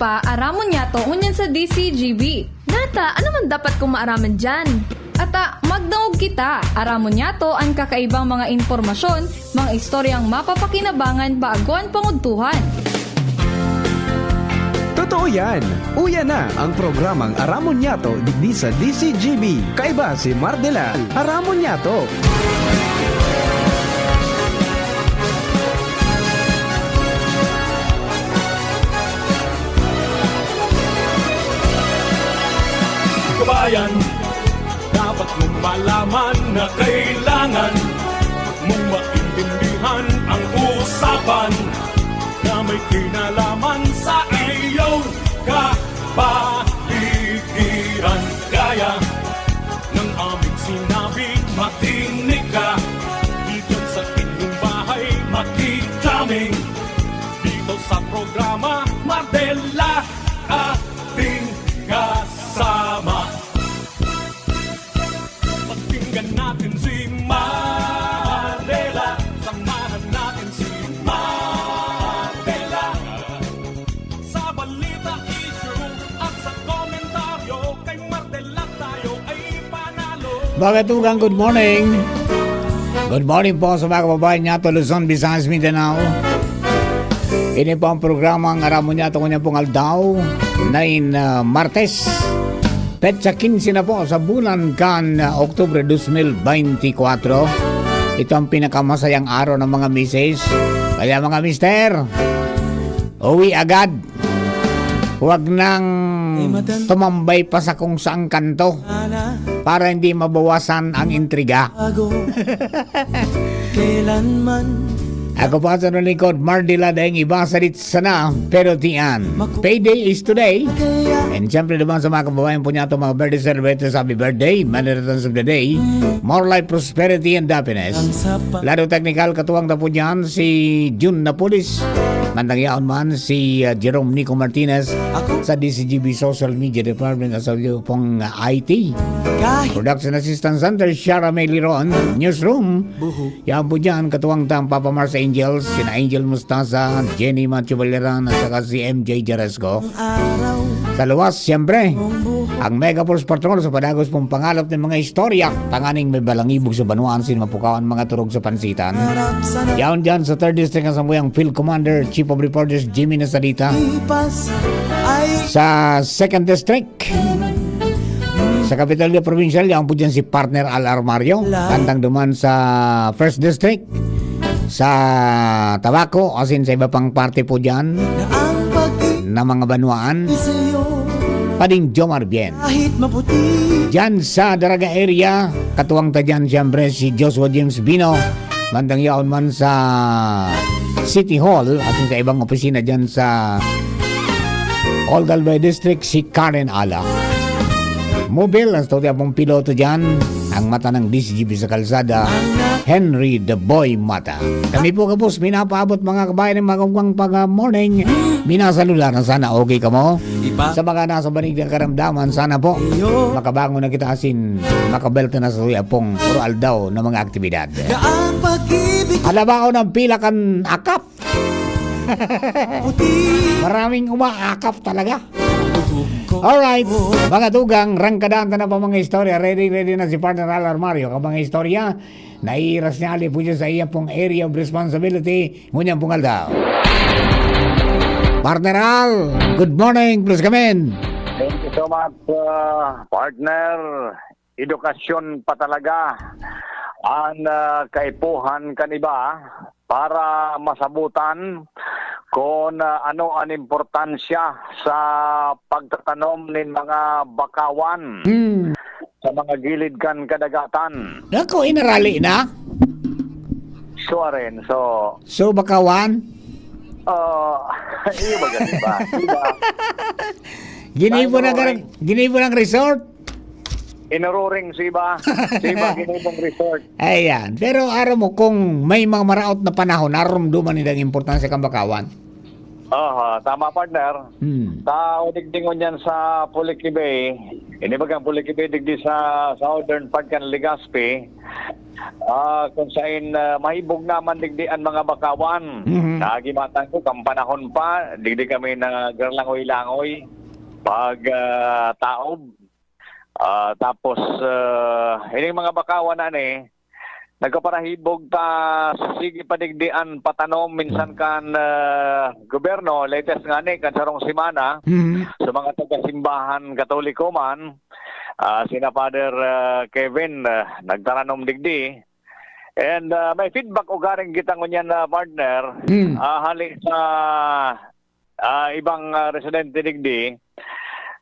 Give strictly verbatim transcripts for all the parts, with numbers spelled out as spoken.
pa, aramon niyato ngunyan sa D C G B. Nata, ano man dapat kong maaraman diyan? Ata, magdangog kita. Aramon niyato an kakaibang mga impormasyon, mga istoryang mapapakinabangan bago an pangudtuhan. Totoo yan! Uya na ang programang Aramon Niyato digdi sa D C G B. Kaiba si Mardela. Aramon Niyato! Kabayan, dapat mong malaman na kailangan mong maintindihan ang usapan na may kinalaman sa iyong kapaligiran. Kaya ng aming sinabi, makinig ka. Dito sa inyong bahay, makikita kami. Dito sa programa, Mardela, ating kasama. Pakinggan natin si Mardela. Samahan natin si Mardela. Sa balita, issue, at sa komentaryo, kay Mardela tayo ay panalo. Mga tugang, good morning. Good morning po sa mga kababayan niyato, Luzon, Visayas, Mindanao. Ini po ang programang Aramon Niyato ngunyan pong aldaw, nain, ah, Martes. Petsa quince na po sa bulan kan, ah, Oktubre dos mil beintikwatro. Ito ang pinakamasayang araw ng mga misis. Kaya mga mister, uwi agad. Huwag nang tumambay pa sa kung saang kanto para hindi mabawasan ang intriga. Ako po ang lingkod, Mardela, daing iba sa sana, pero tiyan. Payday is today. And siyempre naman sa mga kababayan po niyato, mga birthday celebrators, happy birthday, many returns of the day, more life, prosperity, and happiness. Lado technical, katuwang na po dyan si Jun Napolis. Mandang yaon man si, ah, Jerome Nico Martinez sa D C G B Social Media Department at sa iyo pong, ah, I T. Production Assistant Center, Shara May Liron. Newsroom, yan po dyan, katuwang tang Papa Mars Angels, sina Angel Mostaza, Jenny Matthew Baleran, at saka si M J Jaresco. Sa luwas, siyempre, ang Mega Force Patrol sa padagos pong pangalap ng mga istorya, tanganing may balangibog sa banwaan sin mapukawan mga turog sa pansitan. Yaon dyan sa third District ang sambuyang Field Commander, Chief of Reporters, Jimmy Nasalita. Sa second District, sa Kapitolyo Provincial, yaon po dyan si Partner Al Armario. Tandang duman sa first District, sa Tabaco, asin sa iba pang parte po dyan na mga banwaan. Pading Jomar Bien. Dyan sa Daraga area, katuwang ta dyan, siyempre, si Joshua James Bino. Mandang yaon man sa City Hall, asin sa ibang opisina dyan sa Old Albay District, si Karen Ala. Mobile, ang studio pong piloto dyan, ang mata ng D C G B sa kalsada, Henry the Boy Mata. Kami po, kapos, minapaabot, mga kabayan, ng magugwang pag-morning. Minasalular na sana okay kamo. Sa mga nasa banig ng karamdaman, sana po makabangon na kita asin makabelta na sa suya pong puro aldaw na mga aktibidad. Alabaw ng pila kan akap. Maraming umaakap talaga. Alright, mga tugang, rangkadaan ta na pa mga istorya. Ready, ready na si Partner Al Armario. Ka mga istorya, naiiras niya ali po dyan sa iya pong area of responsibility. Ngunyan pong aldaw. Partner Al, good morning, please come in. Thank you so much, uh, partner. Edukasyon pa talaga ang, ah, kaipuhan kan iba para masabutan kung, ah, ano an importansya sa pagtatanom nin mga bakawan sa mga gilid kan kadagatan. Nako, inarali na? So, aren, so, So, bakawan? Ah, iyo ba, di ba? Di ba? Ginibo Tayo na mo, garang, ginibo ng resort? Inururing si iba. Si iba, ginibong resort. Ayan. Pero aram mo, kung may mga maraot na panahon, narumduman nila ang importansya kan bakawan. Aha, tama, partner. Hmm. Tao digdi ngunyan sa Polique Bay, ini bagang Polique Bay digdi sa southern part kan Legazpi, ah, kung sain, ah, mahibog naman digdi an mga bakawan. Mhm. Nagimatan ko, kan panahon pa, digdi kami naglalangoy-langoy pag, ah, taob. Ah, tapos, ah, ining mga bakawan na ni, nagkaparahibog ta, sige pa digdi an patanom minsan kan, ah, gobyerno, latest nga ni, kan sarong semana, Mhm. sa mga taga-simbahan Katoliko man, ah, sina Father, ah, Kevin, ah, nagtaranom digdi. And, ah, may feedback ugaring kita ngunyan na partner, Mm. ah, hali sa, ah, ibang, ah, residente digdi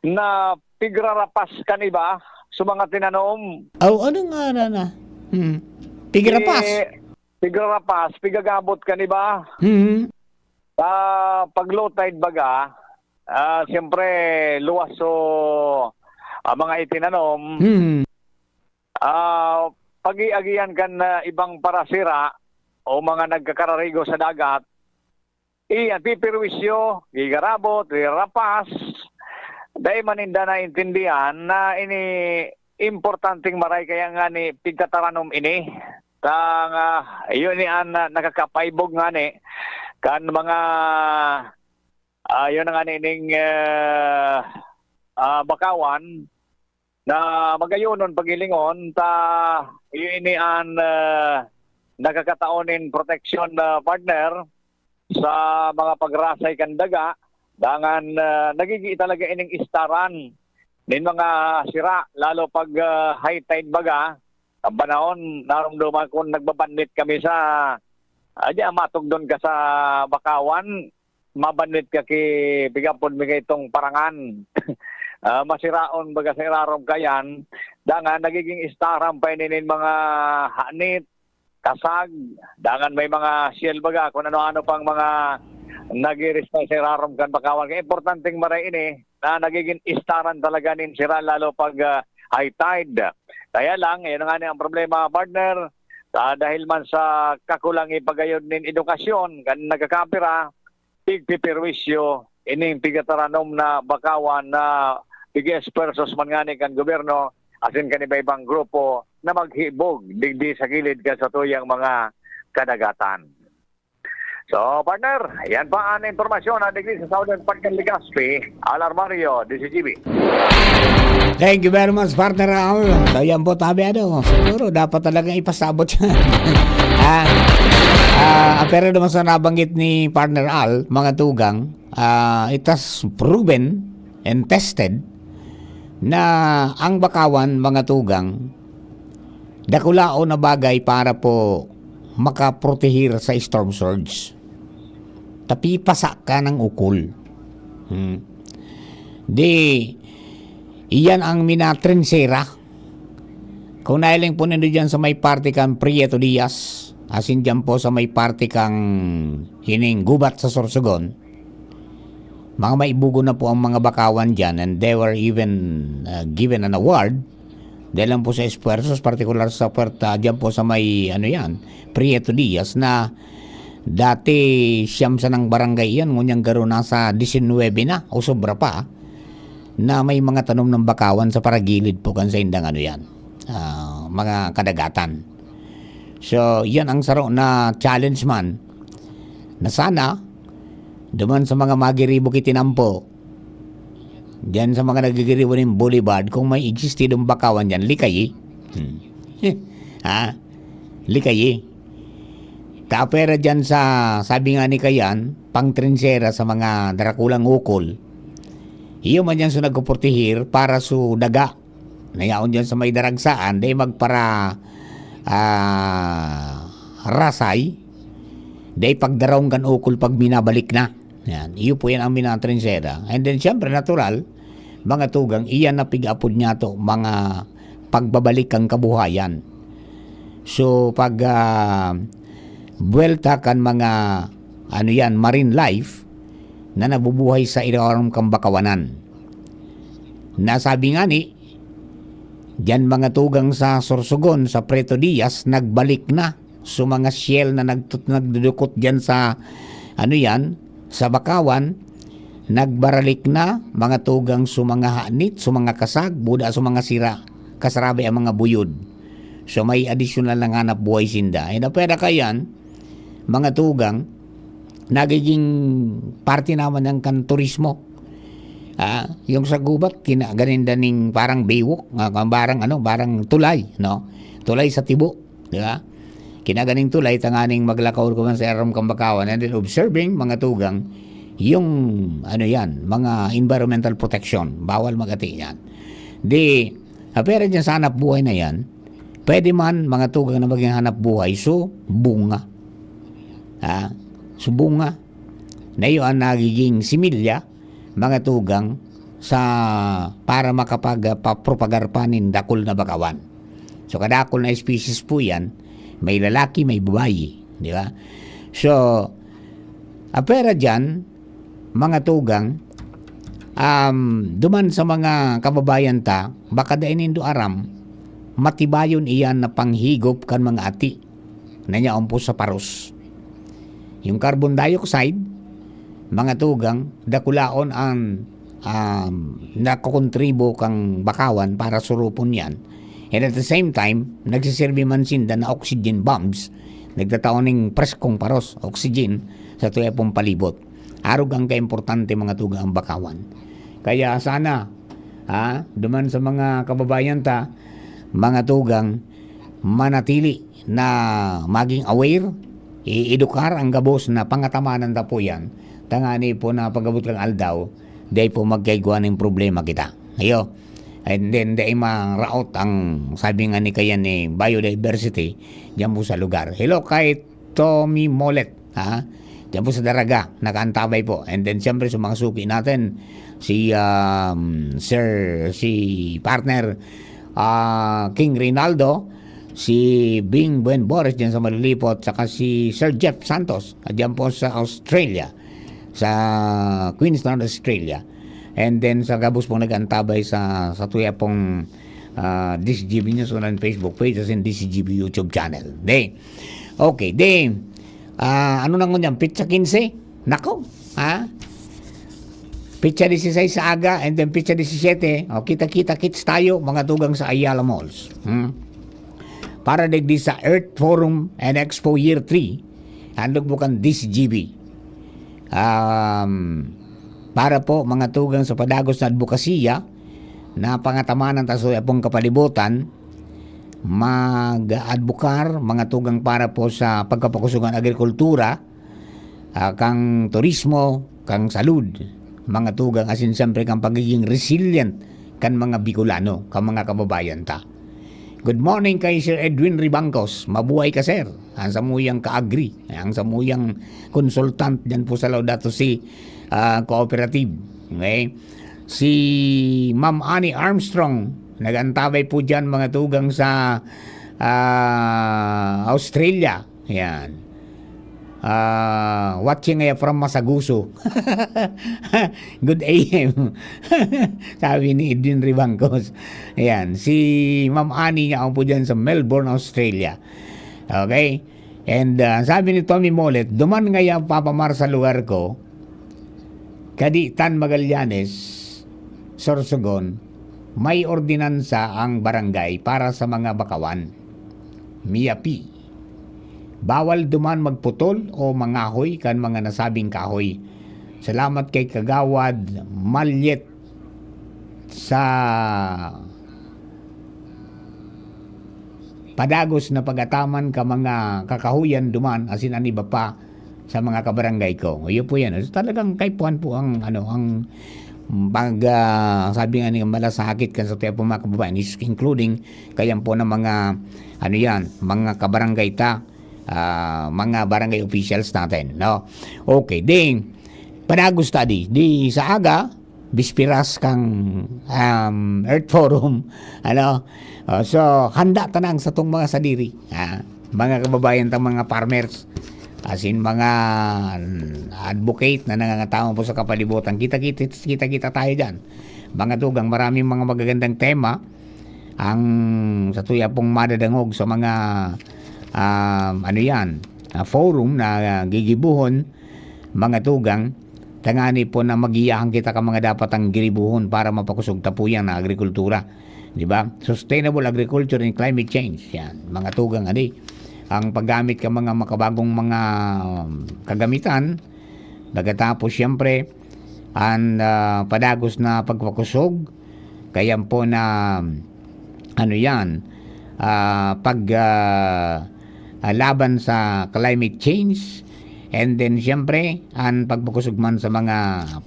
na pigrarapas kan iba sa mga tinanom. Aw, anong ngaran na? Mm. Pigrarapas? Eh, pigrarapas, pigagabot kan iba. Mm. Sa pag-low tide baga, ah, siyempre, luwas so, ah, mga itinanom. Mm. Ah, pag-iagihan kan, ah, ibang parasira o mga nagkakararigo sa dagat, iyan, pipirwisyo, gigarabot, rirarapas. Dai man ninda naintindihan na ini importanteng maray, kaya nga ni pigtataranom ini. Tanga, iyo ni an, ah, nakakapaibog nga ni kan mga, ah, iyo na nga ni ning, ah, ah, bakawan na magayonon paghilingon ta iyo ini an, ah, nakakatao nin proteksyon, ah, partner, sa mga pagrasay kan daga, dangan, ah, nagiging talaga ining istaran nin mga sira, lalo pag, ah, high tide baga. Ang panahon, narumduman ko nagbabandit kami sa, ah, diyan, matugdon ka sa bakawan, mabandit ka ki, pigapod mi kaitong parangan. Ah, masiraon baga sa irarom kayan, dangan nagiging istaran pa ini nin mga hanit, kasag, dangan may mga shell baga, kung ano-ano pang mga nagirista sa irarom kan bakawan. Kaya importanteng maray ini na nagiging istaran talaga nin sira, lalo pag, ah, high tide. Kaya lang, yun nga ni ang problema, partner, sa, dahil man sa kakulang ipagayod nin edukasyon kan nagkakapira, pigpiperwisyo ining pigataranom na bakawan na pig-espuwersos man ngani kan gobyerno asin kan iba-ibang grupo na maghibog digdi sa gilid kan satuyang mga kadagatan. So, partner, yan pa an impormasyon na digdi sa Southern Part kan Legazpi, Al Armario, D Z G B. Thank you very much, partner Al. So, yan po, tabi, ano, siguro dapat talagang ipasabot yan. Ah, ah, pero naman sa nabanggit ni partner Al, mga tugang, ah, it has proven and tested na ang bakawan, mga tugang, dakulaon na bagay para po makaprotehir sa storm surge. Tapi pasa ka ng ukol. Hmm. Di, iyan ang minatrensera. Kung nailing po nindo dyan sa may parte kang Prieto Diaz, asin dyan po sa may parte kang ining gubat sa Sorsogon, mga maibugo na po ang mga bakawan dyan, and they were even, uh, given an award dahil lang po sa esfuerzos, partikular sa puerta, dyan po sa may, ano yan, Prieto Diaz, na dati siyam sanang barangay yan, ngunyan garo nasa disinwebe na o sobra pa, na may mga tanom ng bakawan sa paragilid po kan saindang, ano yan, ah, mga kadagatan. So, yan ang saro na challenge man na sana duman sa mga magiribo ki tinampo, diyan sa mga nagigiribo nin boulevard, kung may existidong bakawan diyan, likayi. Hmm. Ha? Likayi. Tapera diyan sa, sabi nga ni Kayan, pangtrensera sa mga darakulang ukol. Iyo man diyan so nagpuportihir para so daga na yaon diyan sa may daragsaan, dai magpara, ah, rasay, dai pagdaraong kan ukol pag minabalik na. Yan. Iyo po yan ang minatrensera. And then, siyempre, natural, mga tugang, iyan na pig-apod niya to, mga pagbabalik kan kabuhayan. So, pag, ah, buwelta kan mga, ano yan, marine life na nabubuhay sa ilarom kan bakawanan. Nasabi nga ni, diyan mga tugang sa Sorsogon, sa Prieto Diaz, nagbalik na. So, mga shell na nagtut-, nagdudukot diyan sa, ano yan, sa Bakawan, nagbaralik na mga tugang sa mga hanit, sa mga kasag, buda sa mga sira, kasarabi ang mga buyod. So, may additional ng hanap buhay sinda. And pwede kayan, mga tugang, nagiging parte naman ng kan turismo. Ah, yung sa gubat, kinaganinda ning parang baywalk, nga, parang ano, parang tulay, no? Tulay sa tibo, di ba? Kinaganing tulay, tanganing maglakaw ko man sa aram kan Bakawan, and then observing, mga tugang, yung, ano yan, mga environmental protection, bawal magati yan. Di, apera dyan sa hanap buhay na yan, pwede man, mga tugang, na maging hanap buhay, so, bunga. Ha? So, bunga. Na iyo ang nagiging similya, mga tugang, sa, para makapag, ah, pa-, propagar pa nin dakul na bakawan. So, kadakul na species po yan, may lalaki, may babayi, di ba? So, apera dyan, mga tugang, um, duman sa mga kababayan ta, baka dai nindo aram, matibayon iyan na panghigop kan mga ati na nyaon po sa paros. Yung carbon dioxide, mga tugang, dakulaon ang, um, nakokontribo kang bakawan para surupon yan. And at the same time, nagsisirbi man sinda na oxygen bombs, nagtatao ning preskong paros, oxygen, sa tuya pong palibot. Arog ang kaimportante, mga tugang, ang bakawan. Kaya sana, ha, duman sa mga kababayan ta, mga tugang, manatili na maging aware, i-edukar ang gabos na pangatamanan ta po yan. Tangani po na pag-abot kang aldaw, dai po magkaigwa ning problema kita. Ayo. And then, dai maraot ang, sabi nga ni kaya ni biodiversity, diyan po sa lugar. Hello, kay Tommy Molet, ha? Diyan po sa Daraga, nakaantabay po. And then, siyempre, sa mga suki natin, si, um, Sir, si partner, ah, King Reynaldo, si Bing Buen Boris diyan sa Malilipot, saka si Sir Jeff Santos, diyan po sa Australia, sa Queensland, Australia. And then, sa gabos pong nag-antabay sa, sa tuya pong, ah, D C G B News online Facebook page, as in D C G B YouTube channel. Di. Okay, di. Ah, ano na ngunyan? Petsa quince? Nako, ha? Petsa dieciséis sa aga, and then petsa disisyete, o, kita-kita kits tayo, mga tugang sa Ayala Malls. Hmm? Para digdi sa Earth Forum and Expo Year three, handog bukan D C G B. Um, para po, mga tugang sa padagos na adbokasiya, na pangatamanan ta sa pong kapalibutan, mag-adbukar, mga tugang para po sa pagkapakusugan agrikultura, ah, kang turismo, kang salud, mga tugang, asin siyempre kang pagiging resilient kan mga Bicolano, kang mga kababayan ta. Good morning kay Sir Edwin Ribangcos. Mabuhay ka, sir. Ang samuyang ka-agri, ang samuyang consultant dyan po sa Laudato Si, ah, Cooperative. Okay? Si Ma'am Annie Armstrong, nag-antabay po dyan, mga tugang sa, ah, Australia. Yan. Ah, watching ngayon from Masaguso. Good A M. Sabi ni Edwin Ribangcos. Ayan. Si Ma'am Annie niya po dyan sa Melbourne, Australia. Okay? And, ah, sabi ni Tommy Molet, duman ngaya papamar sa lugar ko, Kaditan, Magallanes, Sorsogon, may ordinansa ang barangay para sa mga bakawan. Miyapi. Bawal duman magputol o mangahoy kan mga nasabing kahoy. Salamat kay Kagawad Malyet sa padagos na pag-ataman ka mga kakahuyan duman, asin an iba pa sa mga kabarangay ko. Iyo po yan. So, talagang kaipuhan po ang, ano, ang pag, ah, sabi nga ni malasakit kan sa tiyan po, mga kababayan, is including kayan po ng mga, ano yan, mga kabarangay ta, ah, mga barangay officials natin, no? Okay, ding, padagos ta di, di sa aga, bispiras kang, um, Earth Forum, ano? Oh, so, handa ta nang satong mga sadiri, ha? Mga kababayan tang mga farmers, as in, mga, mm, advocate na nangangatawang po sa kapalibutan. Kita-kita, kita-kita tayo dyan. Mga tugang, maraming mga magagandang tema ang sa tuya pong madadangog sa mga, um, ano yan, ah, forum na, ah, gigibuhon, mga tugang. tangani po na magiyahan kita ka mga dapat ang giribuhon para mapakosog tapuyan na agrikultura. Di ba? Sustainable agriculture and climate change. Yan. Mga tugang, adi. Ang paggamit ka mga makabagong mga um, kagamitan. Pagkatapos, siyempre, ang ah, padagos na pagpakusog. Kaya po na, ano yan, ah, pag ah, ah, laban sa climate change. And then, siyempre, ang pagpakusog man sa mga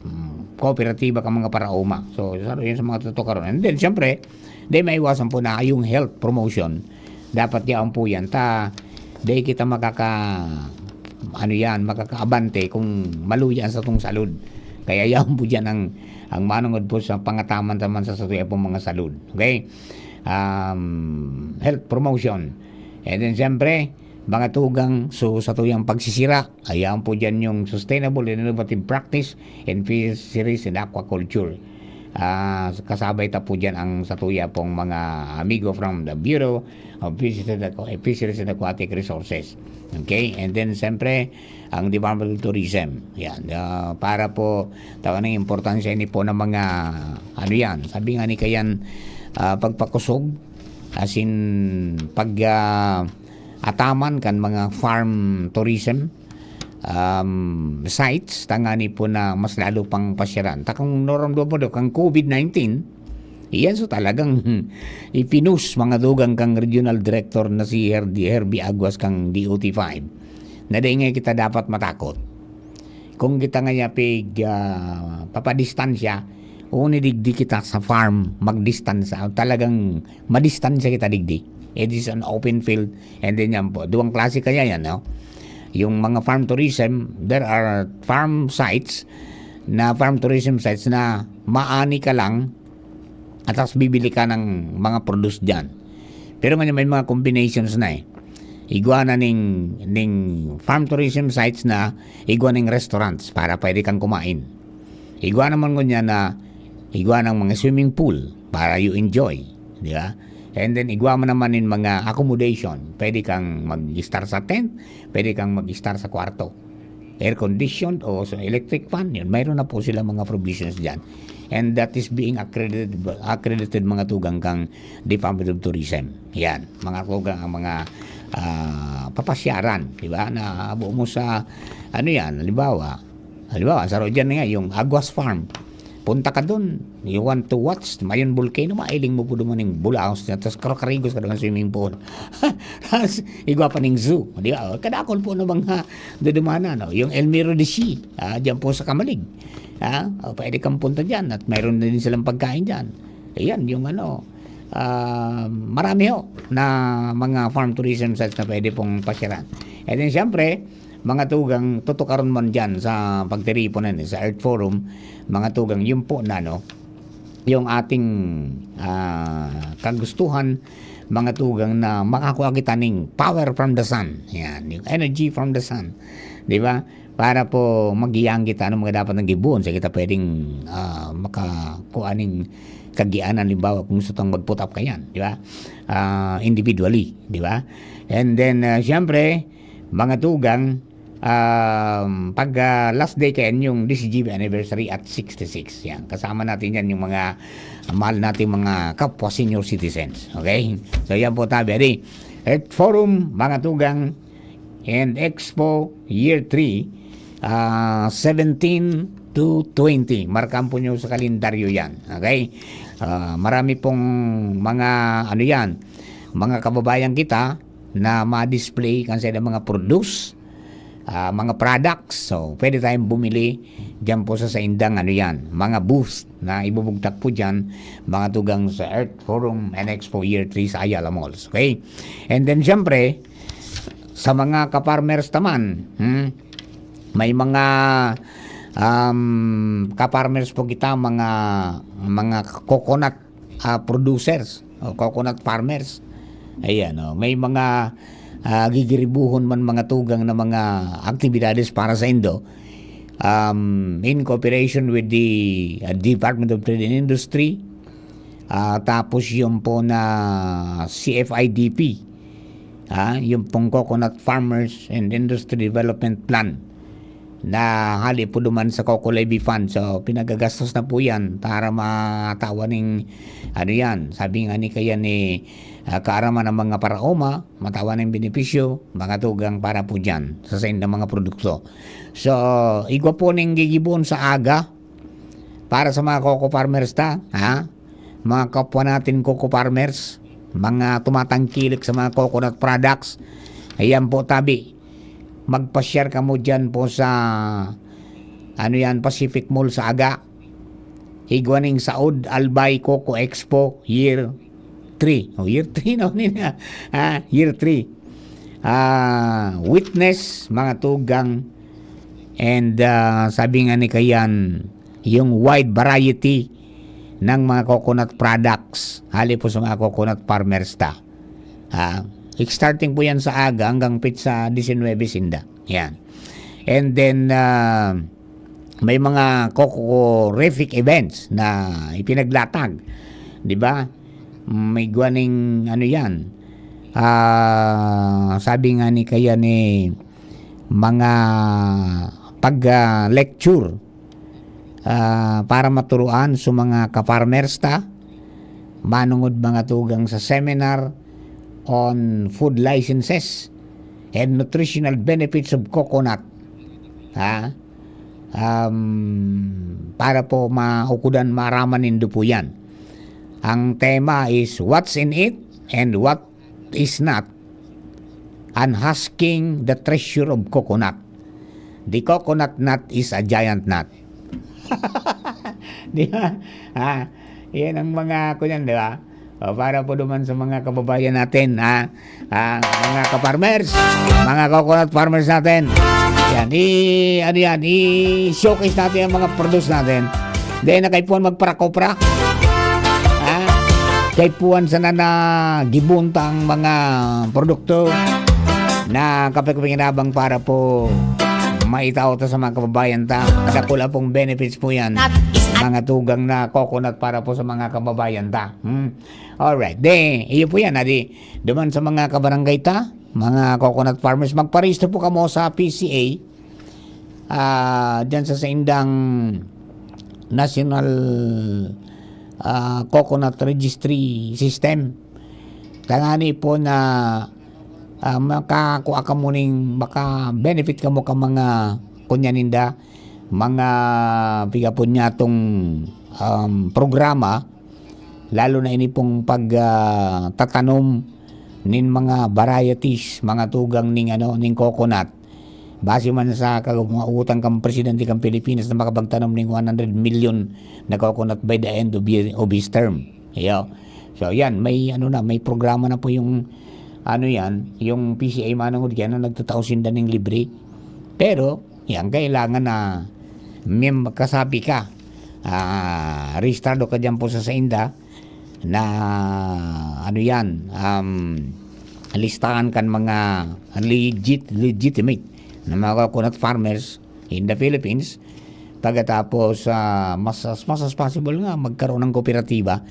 mm, kooperatiba ka mga paraoma. So, sa, yun sa mga tutukaron. And then, siyempre, di maiwasan po na yung health promotion. Dapat yaon po yan. Ta, di kita makaka, ano yan, makakaabante kung maluya sa tong salud. Kaya yaon po dyan ang, ang manungod po sa pangataman-taman sa satuya pong mga salud. Okay? Um, health promotion. And then, siyempre, mga tugang, so sa tuyang pagsisira, ayan po dyan yung sustainable and innovative practice in fisheries and aquaculture. Ah, kasabay ta po dyan ang satuya pong mga amigo from the Bureau of Fisheries and Aqu- Fisheries and Aquatic Resources. Okay? And then, siyempre, ang Department of Tourism. Yan. Ah, para po, tawa ng importansya ini po ng mga, ano yan, sabi nga ni Kayan, ah, pagpakusog, as in, pag ah, ataman kan mga farm tourism um, sites, tangani po na mas lalo pang pasyaran. Ta kung naramdaman mo daw kang covid nineteen, iyan so talagang ipinus mga dugang kang regional director na si Herdy, Herbie Aguas kang D O T five, na di nga kita dapat matakot. Kung kita nga yapig ah, papadistansya, uni digdi kita sa farm, magdistansya. Talagang madistansya kita digdi. It is an open field. And then yan po, duwang klase kaya yan, no? Yung mga farm tourism, there are farm sites na farm tourism sites na maani ka lang at tas bibili ka ng mga produce dyan. Pero ngayon may mga combinations na eh. Igwa na ning, ning farm tourism sites na igwa ning restaurants para pwede kang kumain. Igwa naman ngunyan na igwa ng mga swimming pool para you enjoy, di ba? And then igwa mo naman in mga accommodation. Pwede kang mag-star sa tent, pwede kang mag-star sa kwarto. Air conditioned o sa electric fan, yun. Mayroon na po sila mga provisions dyan. And that is being accredited, accredited mga tugang kang Department of Tourism. Yan, mga tugang ang mga ah, papasyaran, di ba? Na abo mo sa, ano yan, halimbawa, halimbawa, sa Rojan nga, yung Aguas Farm. Punta ka dun, you want to watch, mayon volcano, mailing mo po duman yung bulaos niya, tapos kakarigos ka naman swimming pool. Tapos, igwa pa ning zoo, di ba? Kadakol po na mga dudumana, no? Yung Elmiro de Shi, ah, dyan po sa Kamalig. Ah, o, pwede kang punta dyan at mayroon din silang pagkain dyan. Ayan, yung ano, ah, marami ho na mga farm tourism sites na pwede pong pasyaran. And then, siyempre, mga tugang tutukaron man dyan sa pagtiriponan, sa Earth Forum, mga tugang, yun po na, no? Yung ating ah, kagustuhan, mga tugang na makakuha kita ning power from the sun. Yan, yung energy from the sun. Di ba? Para po magiyan kita ng mga dapat nang gibuon sa kita pwedeng ah, makakuha ning kagianan, halimbawa kung gusto tang mag-put up kayan, di ba? Ah, individually, di ba? And then, ah, siyempre, mga tugang, um, pag ah, last day kayan yung D C G B anniversary at sixty-six. Yan, kasama natin yan yung mga mahal nating mga kapwa senior citizens. Okay? So, yan po tabi. Adi, Earth Forum, mga tugang, and Expo Year three, ah, seventeen to twenty. Markahan po nyo sa kalendaryo yan. Okay? Ah, marami pong mga, ano yan, mga kababayan kita na ma-display kan sa mga produce, ah, mga products. So, pwede tayong bumili diyan po sa saindang, ano yan, mga booth na ibubugtak po diyan, mga tugang sa Earth Forum and Expo Year three sa Ayala Malls. Okay? And then, siyempre, sa mga ka-farmers naman, hmm, may mga um, ka-farmers po kita, mga mga coconut ah, producers o coconut farmers. Ayan, oh, may mga ah, gigiribuhon man mga tugang na mga aktibidades para sa indo, um, in cooperation with the ah, Department of Trade and Industry, ah, tapos yung po na C F I D P, ah, yung pong Coconut Farmers and Industry Development Plan. na hali po duman sa Coco Levy Fund. So, pinagagastos na po yan para matawan ning, ano yan, sabi nga ni kaya ni, ah, kaaraman ng mga paraoma, matawan ng benepisyo, mga tugang para po dyan sa saindang mga produkto. So, igwa po ning gigiboon sa aga para sa mga coco farmers ta, ha? Mga kapwa natin coco farmers, mga tumatangkilik sa mga coconut products, ayan po, tabi. Magpa-share kamo dyan po sa, ano yan, Pacific Mall sa aga. Igwa ning Saud Albay Coco Expo Year three. O, Year three na, ni na. Ah, Year three. Ah, witness, mga tugang. And, ah, sabi nga ni Kayan, yung wide variety ng mga coconut products. Hali po sa mga coconut farmers ta. Ah, starting po yan sa aga hanggang pitsa disinwebe sinda. Yan. And then, ah, may mga cocorific events na ipinaglatag. Di ba? May gwaning, ano yan, ah, sabi nga ni kaya ni mga pag, ah, lecture, ah, para maturuan sa mga ka-farmers ta, manungod mga tugang sa seminar on food licenses and nutritional benefits of coconut. Ha? Um, para po maukudan, maaraman nindo po yan. Ang tema is what's in it and what is not, unhusking the treasure of coconut. The coconut nut is a giant nut. Di ba? Ah, yan ang mga, kunyan, di ba? O, para po duman sa mga kababayan natin, ha? Ah, mga ka-farmers, mga coconut farmers natin. Yan, i-, ano yan, i-showcase natin ang mga produce natin. Dahil na kaipuhan magparakopra. Ha? Kaipuhan sana na gibunta ang mga produkto na kapakipakinabang para po maitao ta sa mga kababayan ta. Dakula pong benefits po yan. Mga tugang na coconut para po sa mga kababayan ta. Hmm. Alright. De, iyo po yan. Adi, duman sa mga kabarangay ta, mga coconut farmers, magparehistro po kamo sa P C A. Ah, dyan sa saindang National, ah, Coconut Registry System. Tangani po na, ah, makakua kamo ning, maka-benefit kamo ka mga, kunya ninda, mga piga po niya tong, um, programa, lalo na ini pong pag, ah, tatanom nin mga varieties, mga tugang ning, ano, ning coconut. Base man sa kagumutan kan presidente kan Pilipinas na makapagtanom ning one hundred million na coconut by the end of, year, of his term. Iyo. So, yan, may, ano na, may programa na po yung, ano yan, yung P C A manungod kaya na nagtatao sinda ning libre. Pero, yan, kailangan na mem-, kasapi ka. Ah, rehistrado ka dyan po sa sainda na, ano yan, um, listahan kan mga legit, legitimate na mga coconut farmers in the Philippines. Pagkatapos, ah, mas, as much as possible nga, magkaroon ng kooperatiba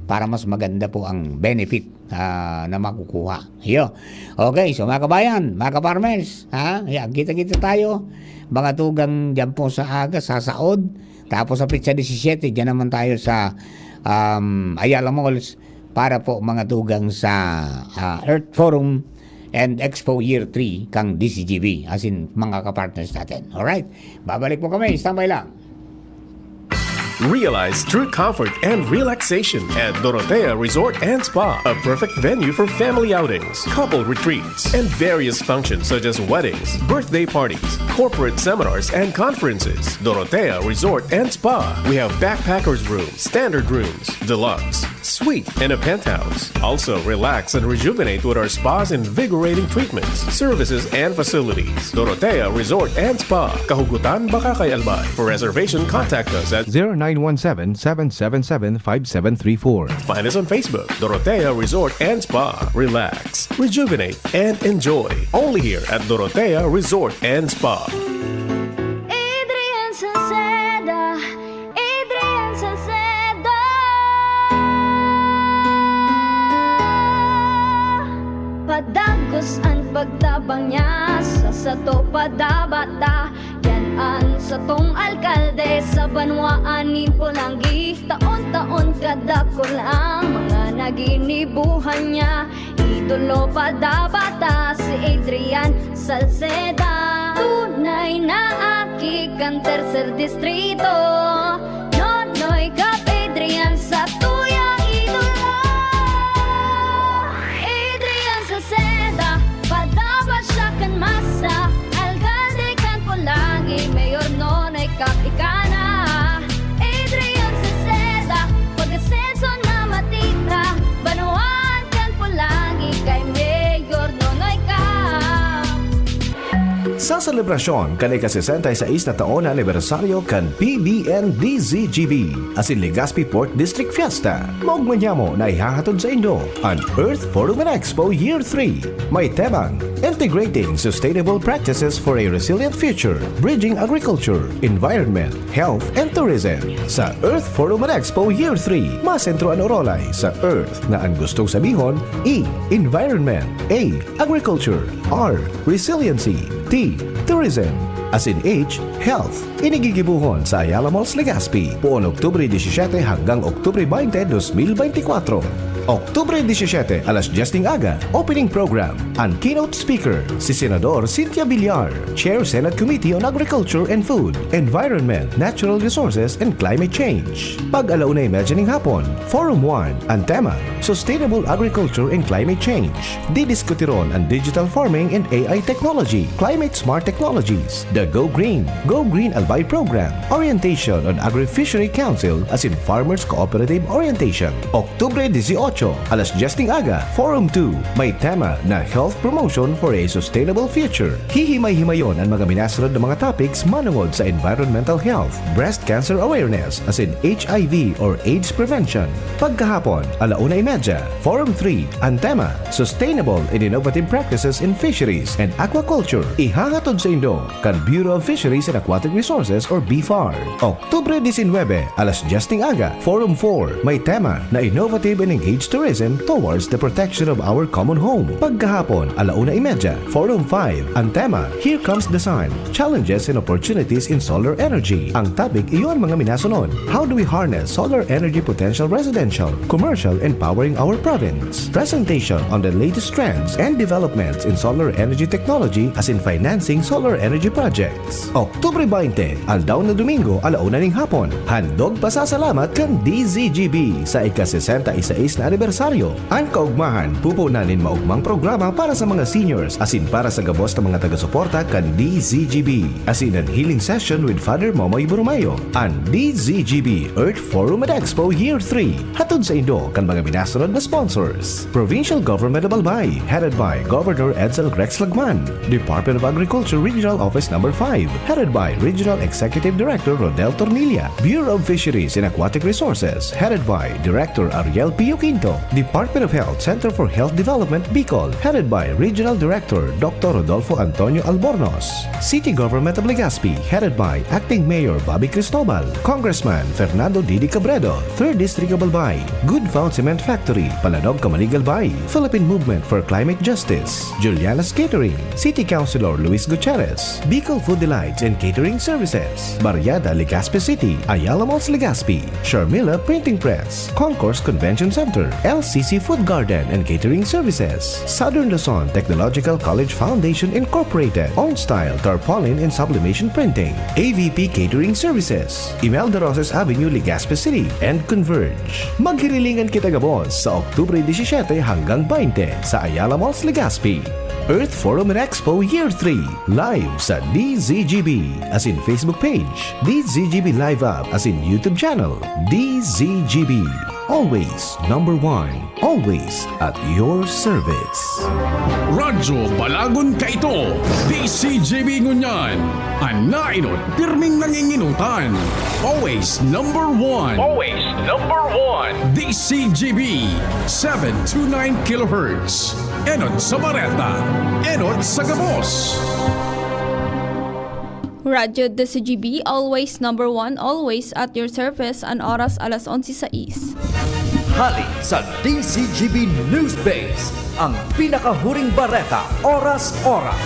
para mas maganda po ang benefit, ah, na makukuha. Iyo. Okay, so mga kabayan, mga ka-farmers, ha? Yan, kita-kita tayo. Mga tugang dyan po sa aga, sa Saod. Tapos sa petsa disisiyete, dyan naman tayo sa, um, Ayala Malls para po mga tugang sa, ah, Earth Forum and Expo Year three kang D C G B, as in mga kapartners natin. Alright? Babalik po kami. Standby lang. Realize true comfort and relaxation at Dorotea Resort and Spa, a perfect venue for family outings, couple retreats, and various functions such as weddings, birthday parties, corporate seminars, and conferences. Dorotea Resort and Spa. We have backpackers room, standard rooms, deluxe, suite, and a penthouse. Also, relax and rejuvenate with our spa's invigorating treatments, services, and facilities. Dorotea Resort and Spa, Kahugutan, Bacacay, Albay. For reservation, contact us at zero nine one seven, seven seven seven, five seven three four. Find us on Facebook, Dorotea Resort and Spa. Relax, rejuvenate, and enjoy. Only here at Dorotea Resort and Spa. Adrian Salceda, Adrian Salceda. Padagos an pagtabang niya sa sato padabata. Yan Tong alkalde sa banwaan nin Polangui, taon-taon kadakul ang mga naginibuhan niya. Idolo pa dapat ta si Adrian Salceda. Tunay na aki kan tercer distrito. Nonoy Cap Adrian sa tuyang idolo. Adrian Salceda, padapat siya kan masa. Alkalde kan Polangui, Mayor Nonoy Cap ika na. Adrian Salceda, pag-asenso na matira. Banwaan kan Polangui kay Mayor Nonoy Cap. Sa selebrasyon kan ika-sesenta y seis na taon na anibersaryo kan P B N D Z G B asin Legazpi Port District Fiesta, maogma nyamo na ihahatod saindo an Earth Forum and Expo Year three. May temang Integrating Sustainable Practices for a Resilient Future, Bridging Agriculture, Environment, Health and Tourism. Sa Earth Forum and Expo Year three, masentro an orolay sa Earth na an gustong sabihon, E, Environment, A, Agriculture, R, Resiliency, T, Tourism, asin H, Health. Ini gigibohon sa Ayala Malls, Legazpi, poon Oktubre disisiete hanggang Oktubre baynte, dos mil baynte kwatro. Oktubre disisiete, alas dyes ning aga, opening program. An keynote speaker, si Senador Cynthia Villar, Chair Senate Committee on Agriculture and Food, Environment, Natural Resources, and Climate Change. Pag-ala una y medya ning hapon, Forum one, an tema, Sustainable Agriculture and Climate Change. Didiskutiron an digital farming and A I technology, climate smart technologies, the Go Green, Go Green Albay Program, orientation on Agri-Fishery Council asin Farmers Cooperative Orientation. Oktubre dieciocho, alas dyes ning aga, Forum two, may tema na Health Promotion for a Sustainable Future. Hihimay-himayon an mga minasunod na mga topics manongod sa environmental health, breast cancer awareness, asin H I V or AIDS prevention. Pagkahapon, ala una y medya, Forum three, an tema, Sustainable and Innovative Practices in Fisheries and Aquaculture. Ihahatod saindo kan Bureau of Fisheries and Aquatic Resources or BFAR. Oktubre diecinuebe, alas dyes ning aga, Forum four, may tema na Innovative and Engaged Tourism Towards the Protection of Our Common Home. Pagkahapon, ala una y medya, Forum five, an tema, Here Comes the Sun, Challenges and Opportunities in Solar Energy. Ang topic iyo an mga minasunod, How do we harness solar energy potential residential, commercial, and powering our province? Presentation on the latest trends and developments in solar energy technology asin financing solar energy projects. Oktubre baynte, aldaw na Domingo, ala una ning hapon. Handog pasasalamat kan D Z G B sa ika-sesenta y seis na anibersaryo. An kaogmahan, pupunan nin maogmang programa para sa mga seniors asin para sa gabos na mga taga-suporta kan D Z G B, asin an healing session with Father Momoy Borromeo. An D Z G B Earth Forum and Expo Year three, hatod saindo kan mga minasunod na sponsors. Provincial Government of Albay, headed by Governor Edsel Rex Lagman. Department of Agriculture Regional Office Number five, headed by Regional Executive Director Rodel Tornilla. Bureau of Fisheries and Aquatic Resources, headed by Director Ariel Pio Quinto. Department of Health Center for Health Development Bicol, headed by Regional Director Doctor Rodolfo Antonio Albornoz. City Government of Legazpi, headed by Acting Mayor Bobby Cristobal, Congressman Fernando Didi Cabredo, Third District of Albay, Good Found Cement Factory, Palanog, Camalig, Albay, Philippine Movement for Climate Justice, Juliana's Catering, City Councilor Luis Gutierrez, Bicol Food Delights and Catering Services, Barriada, Legazpi City, Ayala Malls, Legazpi, Sharmila Printing Press, Concourse Convention Center, L C C Food Garden and Catering Services, Southern Luzon Technological College Foundation Incorporated, Own Style Tarpaulin and Sublimation Printing, A V P Catering Services, Imelda Roses Avenue, Legazpi City, and Converge. Maghirilingan kita gabos sa Oktubre diecisiete hanggang baynte sa Ayala Malls, Legazpi. Earth Forum and Expo Year three, live sa D Z G B, asin Facebook page, D Z G B Live App, asin YouTube channel, D Z G B. Always number one, always at your service. Radyo Balagon kaito, D Z G B ngunyan. An naenot, pirming nangingenotan. Always number one. Always number one. D Z G B, seven two nine kilohertz. Enot sa bareta, enot sa gabos. Radyo D Z G B, always number one, always at your service, an oras alas onse sais. Hali sa D Z G B News Base, ang pinakahuring bareta, oras-oras.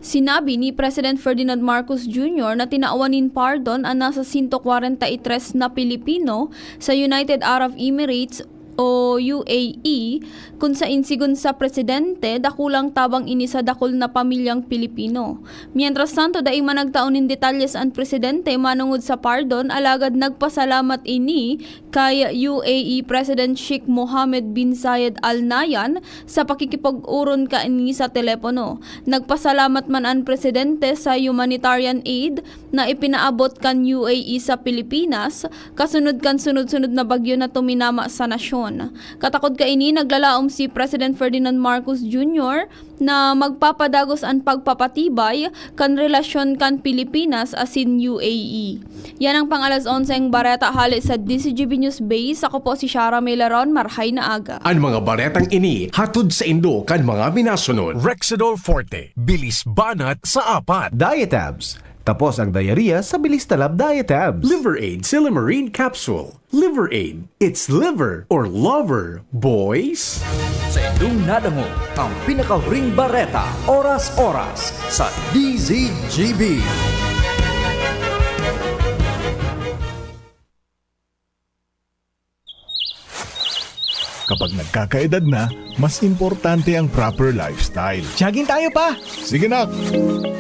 Sinabi ni President Ferdinand Marcos Junior na tinawan nin pardon an nasa sento kwarenta y tres na Pilipino sa United Arab Emirates o U A E, kun sain sigon sa presidente, dakulang tabang ini sa dakul na pamilyang Pilipino. Mientras tanto, dai man nagtao nin detalles an presidente manongod sa pardon, alagad nagpasalamat ini kay U A E President Sheikh Mohammed bin Zayed Al Nahyan sa pakikipag-oron kaini sa telepono. Nagpasalamat man an presidente sa humanitarian aid na ipinaabot kan U A E sa Pilipinas, kasunod kan sunod-sunod na bagyo na tuminama sa nasyon. Katakod kaini, naglalaom si President Ferdinand Marcos Junior na magpapadagos an pagpapatibay kan relasyon kan Pilipinas asin U A E. Yan ang pang alas onseng bareta hale sa D Z G B News Base. Ako po si Shara Melaron. Marhay na aga. An mga baretang ini hatod saindo kan mga minasunod. Rexidol Forte, bilis banat sa apat. Diatabs. Tapos ang diarrhea sa bilis talab Diatabs. Liver Aid Silymarin Capsule. Liver Aid. It's liver or lover, boys. Sa indong nadangog ang pinakahuring bareta, oras-oras, sa D Z G B. Kapag nagkakaedad na, mas importante ang proper lifestyle. Jogging tayo, pa! Sige, nak!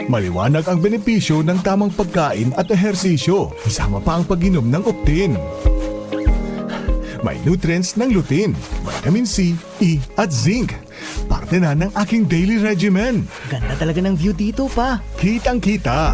Maliwanag ang benepisyo ng tamang pagkain at ehersisyo, kasama pa ang pag-inom ng Optin. May nutrients ng lutein, vitamin C, E, at zinc. Parte na ng aking daily regimen. Ganda talaga ng view dito, pa. Kitang-kita.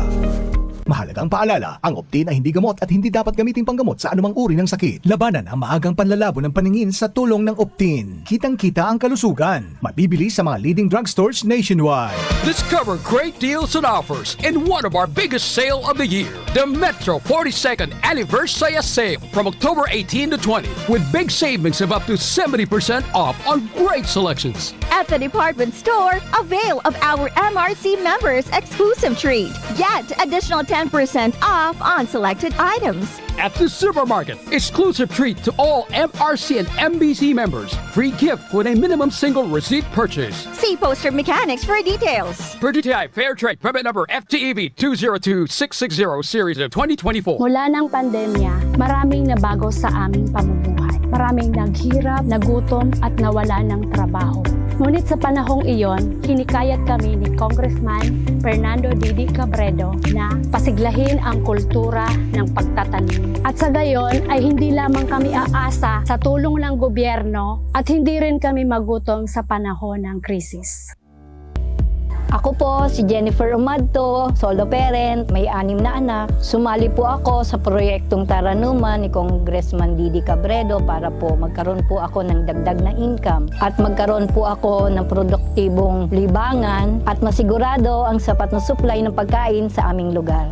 Mahalagang paalala, ang Optin ay hindi gamot at hindi dapat gamiting panggamot sa anumang uri ng sakit. Labanan ang maagang panlalabo ng paningin sa tulong ng Optin. Kitang-kita ang kalusugan. Mabibili sa mga leading drugstores nationwide. Discover great deals and offers in one of our biggest sale of the year, the Metro forty-second Anniversary Sale from October eighteen to twenty, with big savings of up to seventy percent off on great selections. At the department store, avail of our M R C members exclusive treat. Get additional ten percent off on selected items. At the supermarket, exclusive treat to all M R C and M B C members. Free gift with a minimum single receipt purchase. See poster mechanics for details. Per D T I Fair Trade Permit Number F T E V two zero two six six zero Series of twenty twenty-four. Mula ng pandemya, maraming nabago sa aming pamumuhay. Maraming naghirap, nagutom, at nawala ng trabaho. Ngunit sa panahong iyon, hinikayat kami ni Congressman Fernando Didi Cabredo na pasiglahin ang kultura ng pagtatanim. At sa gayon ay hindi lamang kami aasa sa tulong ng gobyerno at hindi rin kami magutom sa panahon ng krisis. Ako po si Jennifer Umadto, solo parent, may anim na anak. Sumali po ako sa proyektong Taranuman ni Congressman Didi Cabredo para po magkaroon po ako ng dagdag na income at magkaroon po ako ng produktibong libangan at masigurado ang sapat na supply ng pagkain sa aming lugar.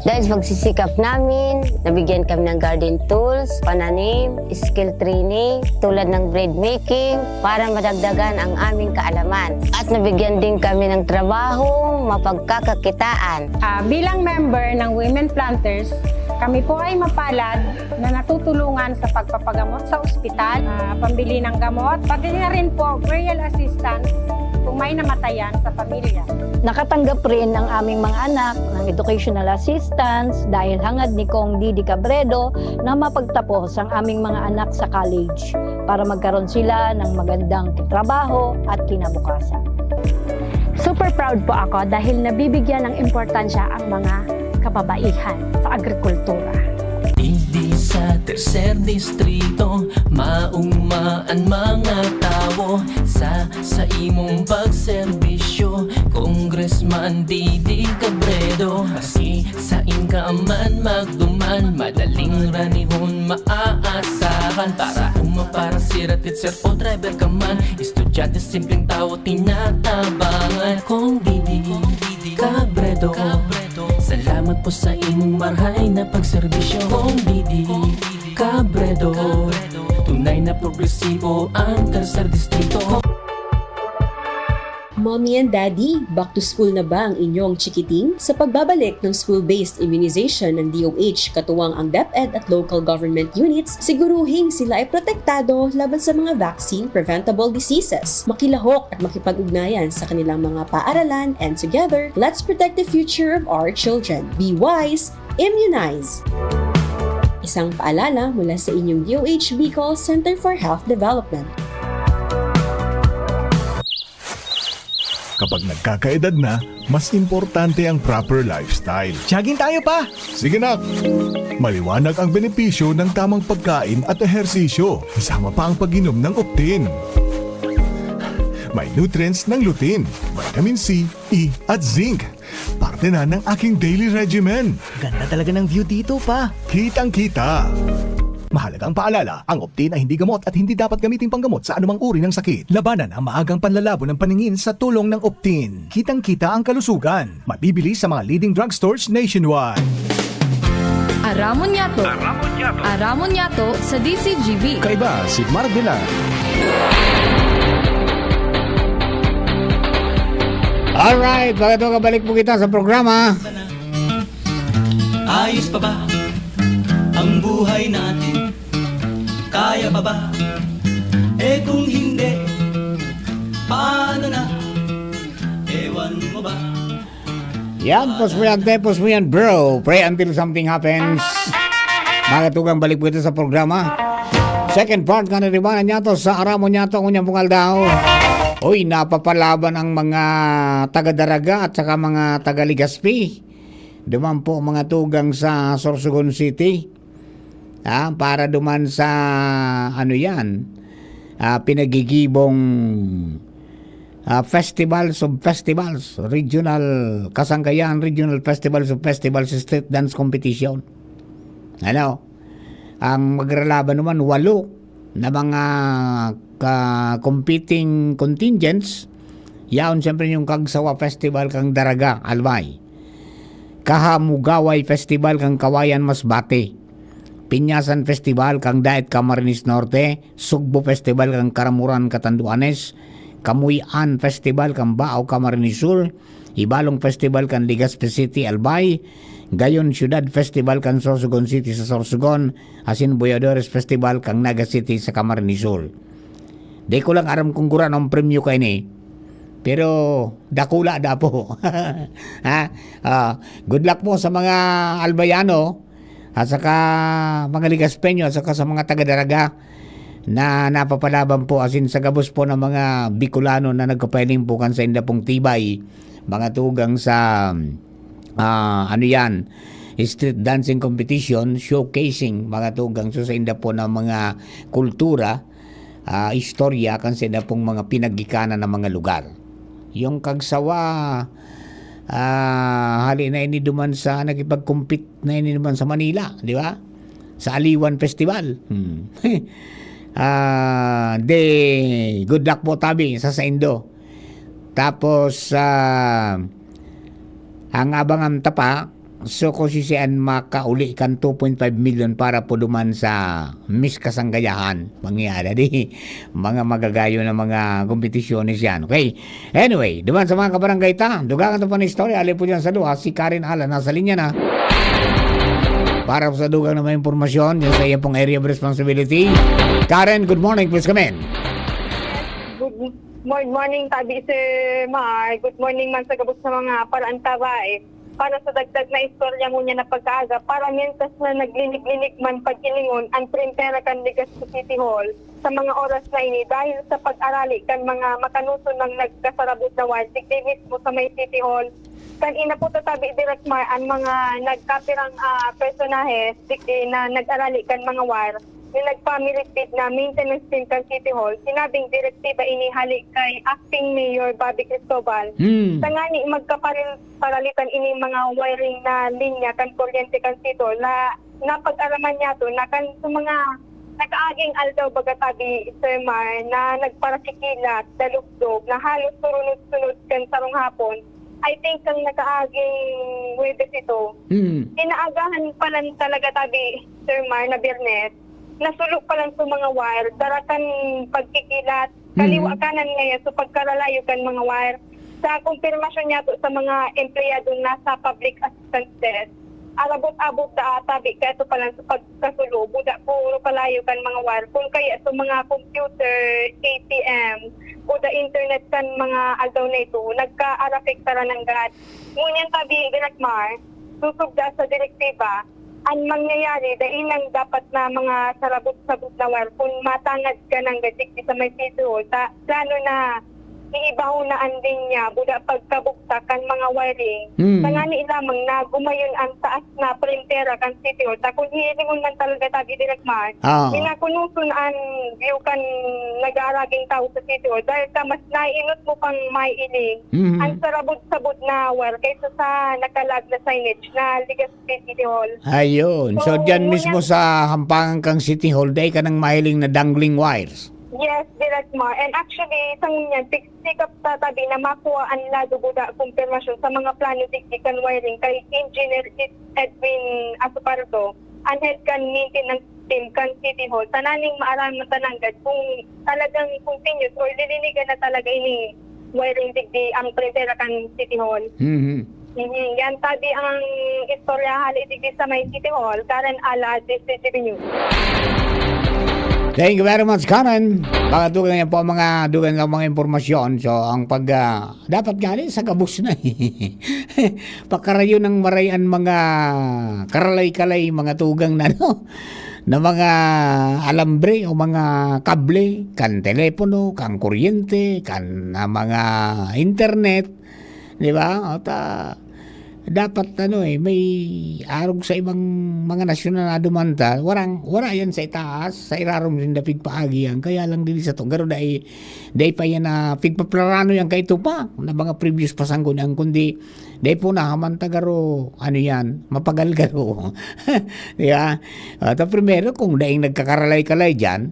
Dahil sa pagsisikap namin, nabigyan kami ng garden tools, pananim, skill training, tulad ng bread making, para madagdagan ang aming kaalaman. At nabigyan din kami ng trabaho, mapagkakakitaan. Ah, bilang member ng Women Planters, kami po ay mapalad na natutulungan sa pagpapagamot sa ospital, ah, pambili ng gamot, pati na rin po burial assistance kung may namatayan sa pamilya. Nakatanggap rin ang aming mga anak ng educational assistance dahil hangad ni Cong Didi Cabredo na mapagtapos ang aming mga anak sa college para magkaroon sila ng magandang trabaho at kinabukasan. Super proud po ako dahil nabibigyan ng importansya ang mga kababaihan sa agrikultura. Digdi sa tercer distrito, mauma an mga tawo sa, sa imong pagserbisyo, Congressman Didi Cabredo. Maski sain ka man magduman, madaling ranihon maaasahan. Para uma, para sira, teacher o driver ka man, estudyante, simpleng tawo, tinatabangan. Cong Didi Cabredo, salamat po sa imong marhay na pagserbisyo. Cong Didi Cabredo, tunay na progresibo ang Tercer Distrito. Mommy and Daddy, back to school na ba ang inyong chikiting? Sa pagbabalik ng school-based immunization ng D O H, katuwang ang DepEd at local government units, siguruhing sila ay protektado laban sa mga vaccine-preventable diseases. Makilahok at makipag-ugnayan sa kanilang mga paaralan, and together, let's protect the future of our children. Be wise, immunize! Isang paalala mula sa inyong D O H Bicol Center for Health Development. Kapag nagkakaedad na, mas importante ang proper lifestyle. Jogging tayo pa! Sige nak! Maliwanag ang benepisyo ng tamang pagkain at ehersisyo, kasama pa ang pag-inom ng Optin. May nutrients ng lutein, vitamin C, E at zinc. Parte na ng aking daily regimen. Ganda talaga ng view dito pa. Kitang-kita. Mahalagang paalala, ang Optin ay hindi gamot at hindi dapat gamitin panggamot sa anumang uri ng sakit. Labanan ang maagang panlalabo ng paningin sa tulong ng Optin. Kitang-kita ang kalusugan. Mabibili sa mga leading drugstores nationwide. Aramon Yato. Aramon Yato sa D C G B. Kaiba si Mark Villar. Alright, pagkatapos kabalik po kita sa programa. Ayos pa ba ang buhay natin? Kaya pa ba? Eh kung hindi, paano na? Ewan mo ba? Yan, pos mo yan, te, pos mo yan, bro. Pray until something happens. Mga tugang, balik po ito sa programa. Second part nga na, di ba, na niya to sa Aramon niya to, kunyang pungal daw. Uy, napapalaban ang mga taga-Daraga at saka mga taga-Legazpi. Duman po mga tugang sa Sorsogon City. Ah, para duman sa, ano yan, ah, pinagigibong ah, Festivals of Festivals, Regional Kasangkayan, Regional Festivals of Festivals Street Dance Competition. Ano? Ang magralaban naman, walo na mga ka- competing contingents. Yaon siyempre yung Kagsawa Festival kang Daraga, Albay. Kahamugaway Festival kang Kawayan, Masbate. Pinyasan Festival kang Daet, Camarines Norte. Sugbo Festival kang Karamuran, Catanduanes. Kamuy-an Festival kang Baao, Camarines Sur. Ibalong Festival kang Legazpi City, Albay. Gayon Syudad Festival kang Sorsogon City sa Sorsogon. Asin Boyadores Festival kang Naga City sa Camarines Sur. Di ko lang aram kung gurano ang premyo kaini. Pero dakula dapo. Ha? Ah, good luck po sa mga Albayano at saka mga Legazpeño at saka sa mga taga-Daraga na napapalaban po, asin sa gabos po ng mga Bicolano na nagpapahiling po kan sa inda pong tibay, mga tugang sa, ah, ano yan, street dancing competition, showcasing, mga tugang, so sa inda po ng mga kultura, ah, istorya kan sa inda pong mga pinagikanan ng mga lugar. Yung Kagsawa, ah, hali na ini duman sa nakipag-compete na ini duman sa Manila, di ba? Sa Aliwan Festival. Hmm. Ah, de, good luck po tabi sa saindo. Tapos, ah, ang abangan ta pa, so kung sisian makauli kan two point five million para po duman sa Miss Kasanggayahan. Mangyayari di, mga magagayo na mga kompetisyones yan. Okay? Anyway, duman sa mga kabarangay ta, dugangan ta pa na istorya, ali po dyan sa luha, si Karen Alan, nasa linya na. Para sa dugang na may impormasyon, yung sa iyong pong area of responsibility. Karen, good morning, please come in. Good morning, tabi Sir Mar. Good morning man sa gabos sa mga paraan tabae. Para sa dagdag na istorya ngunyan na pagkaaga, para mientras na naglinig-linig man paghilingon ang trentera kan Legazpi City Hall sa mga oras na ini dahil sa pag-arali kan mga makanoson nang nagkasarabot na wire digdi mismo sa may City Hall. Kan ina po tatabi, Direk Mar, ang mga nagkapirang ah, personahe digdi na nag-arali kan mga wire na nagpamiritpit na maintenance team kan City Hall, sinabing direktiba ini hali kay Acting Mayor Bobby Cristobal. Hmm. Tangani magkaparalitan ini mga wiring na linya kan kuryente kan City Hall na napag-araman niya to na kan sa mga nakaaging aldaw baga tabi, Sir Mar, na nagparasikilat, dalugdog, na halos surunod-sunod kan sarong hapon. I think ang nakaaging Huwebes ito. Hmm. Inaagahan pa lang talaga tabi, Sir Mar, na Biyernes, nasulo pa lang sa mga wire, dara kan pagkikilat, kaliwa kanan ngayon, so pagkaralayo kan mga wire. Sa kumpirmasyon niya po sa mga empleyadong nasa public assistance desk, arabot-abot ta tabi kato pa lang sa pagkasulo, buda puro kalayo kan mga wire. Kun kaya sa mga computer, A T M, o the internet kan mga aldaw na ito, nagkaarapektaran nanggad. Ngunyan tabi, Direk Mar, susubda sa direktiba, an mangyayari, dai nang dapat na mga sarabot-sabot na wire kun matangad ka nang gadig sa may City Hall, ta, plano na iibahon na an linya, buda pagkabugtak kan mga wiring. Hmm. Tangani lamang na gumayon an taas na prentera kan City Hall. Ta kun hihilingon man talaga tabi, Direk Mar, Ah. minakunuson an view kan nag-aaraging tawo sa City Hall. Dahil ka mas naiinot mo pang maiiling Mhm. an sarabot-sabot na wire kaysa sa nakalag na signage na ligas sa City Hall. Ayun. So, So, diyan ngunyan mismo sa hampangan kang City Hall, dai ka nang mahiling na dangling wires? Yes, Direk Mar. And actually, sa ngunyan, pig-, sikap sa tabi na makuha an lado buda kumpirmasyon sa mga plano digdi kan wiring kay Engineer Ed-, Edwin Asopardo, an head kan maintenance team kan City Hall. Tananing maaraman ta nanggad kung talagang continuous or lilinigan na talaga ini wiring digdi ang prentera kan City Hall. Mhm. Mhm. Yan tabi ang istorya hali digdi sa may City Hall. Karen Ala, District T V News. Thank you very much, Karen. Mga dugang yan po ang mga, dugang ang mga impormasyon. So, ang pag, ah, dapat nga rin sa gabos na eh. Pakarayo ng maray ang mga karalay-kalay, mga tugang na, no? Na mga alambre o mga kable, kan telepono, kan kuryente, kan, ah, mga internet, di ba? At, ah, dapat, ano, eh, may arog sa ibang mga nasyon na nadumanta. Warang, wara yan sa itaas, sa irarom din dapig paagi yan. Kaya lang din sa to, garo dai, dai pa yan na pigpaplano yan kaito pa, na mga previous pa sanggunian, kundi dai po nahaman ta garo, ano yan, mapagal garo. Di ba? At, ah, primero, kung daing nagkakaralay-kalay dyan,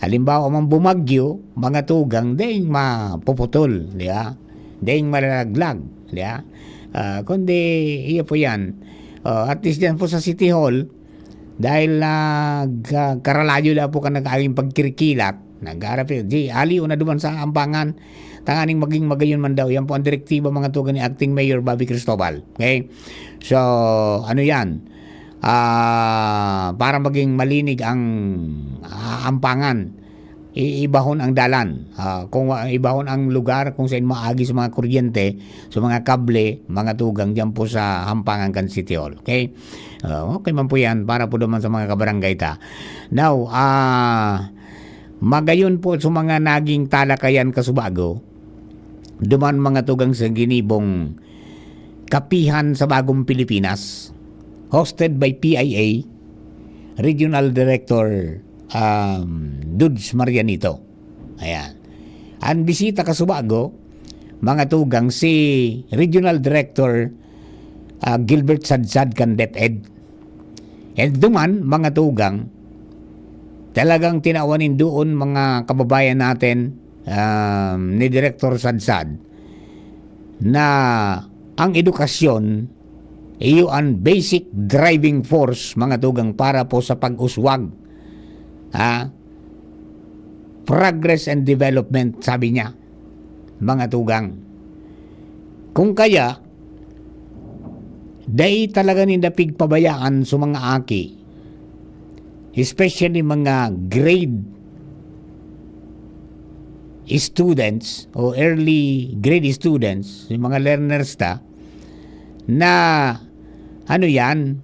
halimbawa man bumagyo, mga tugang, daing mapuputol, di ba? Daing malalaglag, di ba? Ah, kundi, iyo po yan. Oh, at least dyan po sa City Hall, dahil nagkaralayo na po ka nag-aaging pagkirikilat, nagharap di, aliw na duman sa ampangan, tanganing maging magayon man daw. Yan po ang direktiba, mga tugang, ni Acting Mayor Bobby Cristobal. Okay? So, ano yan? Ah, para maging malinig ang, ah, ampangan, i-, ibahon ang dalan. Ah, kung wa-, ibahon ang lugar kung saan maagi sa mga kuryente, sa mga kable, mga tugang dyan po sa hampangan kan City Hall. Okay? Ah, okay man po yan para po naman sa mga kabarangay ta. Now, ah, magayon po sa mga naging talakayan kasubago, duman mga tugang sa ginibong Kapihan sa Bagong Pilipinas, hosted by P I A Regional Director, um, Dudes Marianito. Ayan. Ang bisita kasubago, mga tugang, si Regional Director, ah, Gilbert Sadsad kan DepEd. And duman, mga tugang, talagang tinawan nin doon, mga kababayan natin, um, ni Director Sadsad, na ang edukasyon, iyo an basic driving force, mga tugang, para po sa pag-uswag, ha? Progress and development, sabi niya, mga tugang. Kung kaya, dai talaga ninda pigpabayaan sa mga aki, especially mga grade students o early grade students, yung mga learners ta, na, ano yan,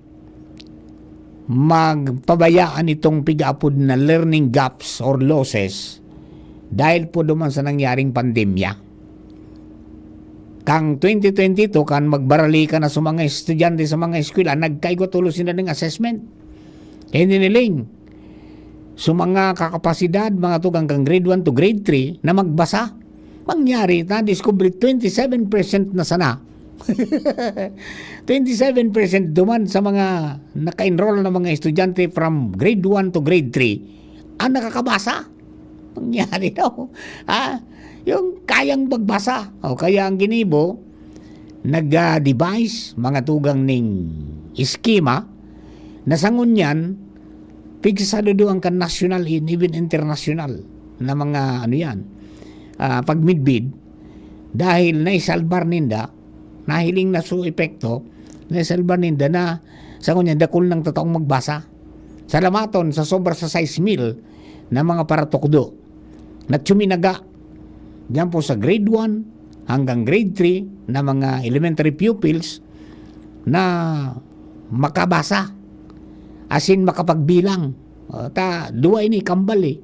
magpabayaan itong pig-aapod na learning gaps or losses dahil po duman sa nangyaring pandemya. Kang twenty twenty-two, kan magbarali ka na sa mga estudyante sa mga eskwela, nagkaigwa tulos sila ng assessment. Kaya niniling, sa mga kakapasidad, mga tugang kan grade one to grade three, na magbasa. Mangyari, na-discover twenty-seven percent na sana. Twenty-seven percent duman sa mga naka-enroll na mga estudyante from grade one to grade three ang nakakabasa. Mangyari daw. Ha? Yung kayang magbasa. O kaya ang ginibo, nag-devise, mga tugang ning eskema, na sa ngunyan, pigsasaludoan kan national and even international na mga, ano yan, ah, pagmidbid, dahil naisalbar ninda, nahiling na su epekto, naisalbar ninda na sa ngunyan dakul nang tataong magbasa. Salamaton sa sobra sa sais mil na mga paratukdo na tsuminaga diyan po sa grade one hanggang grade three na mga elementary pupils na makabasa, asin makapagbilang. O, ta, duwa ini kambal eh.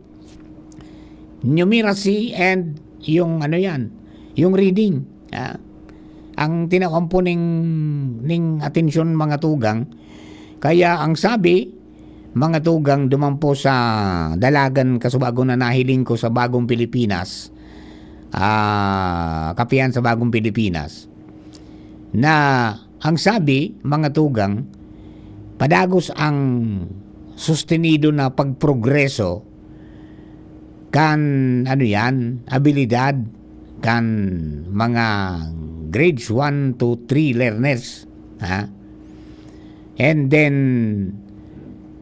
Numeracy and yung ano yan, yung reading. Ah, ang tinawan po ning, ning atensyon, mga tugang. Kaya ang sabi, mga tugang, duman po sa dalagan kasubago na nahiling ko sa Bagong Pilipinas, ah, kapihan sa Bagong Pilipinas, na ang sabi, mga tugang, padagos ang sustenido na pagprogreso kan, ano yan, abilidad kan mga grades one to three learners. Ha? And then,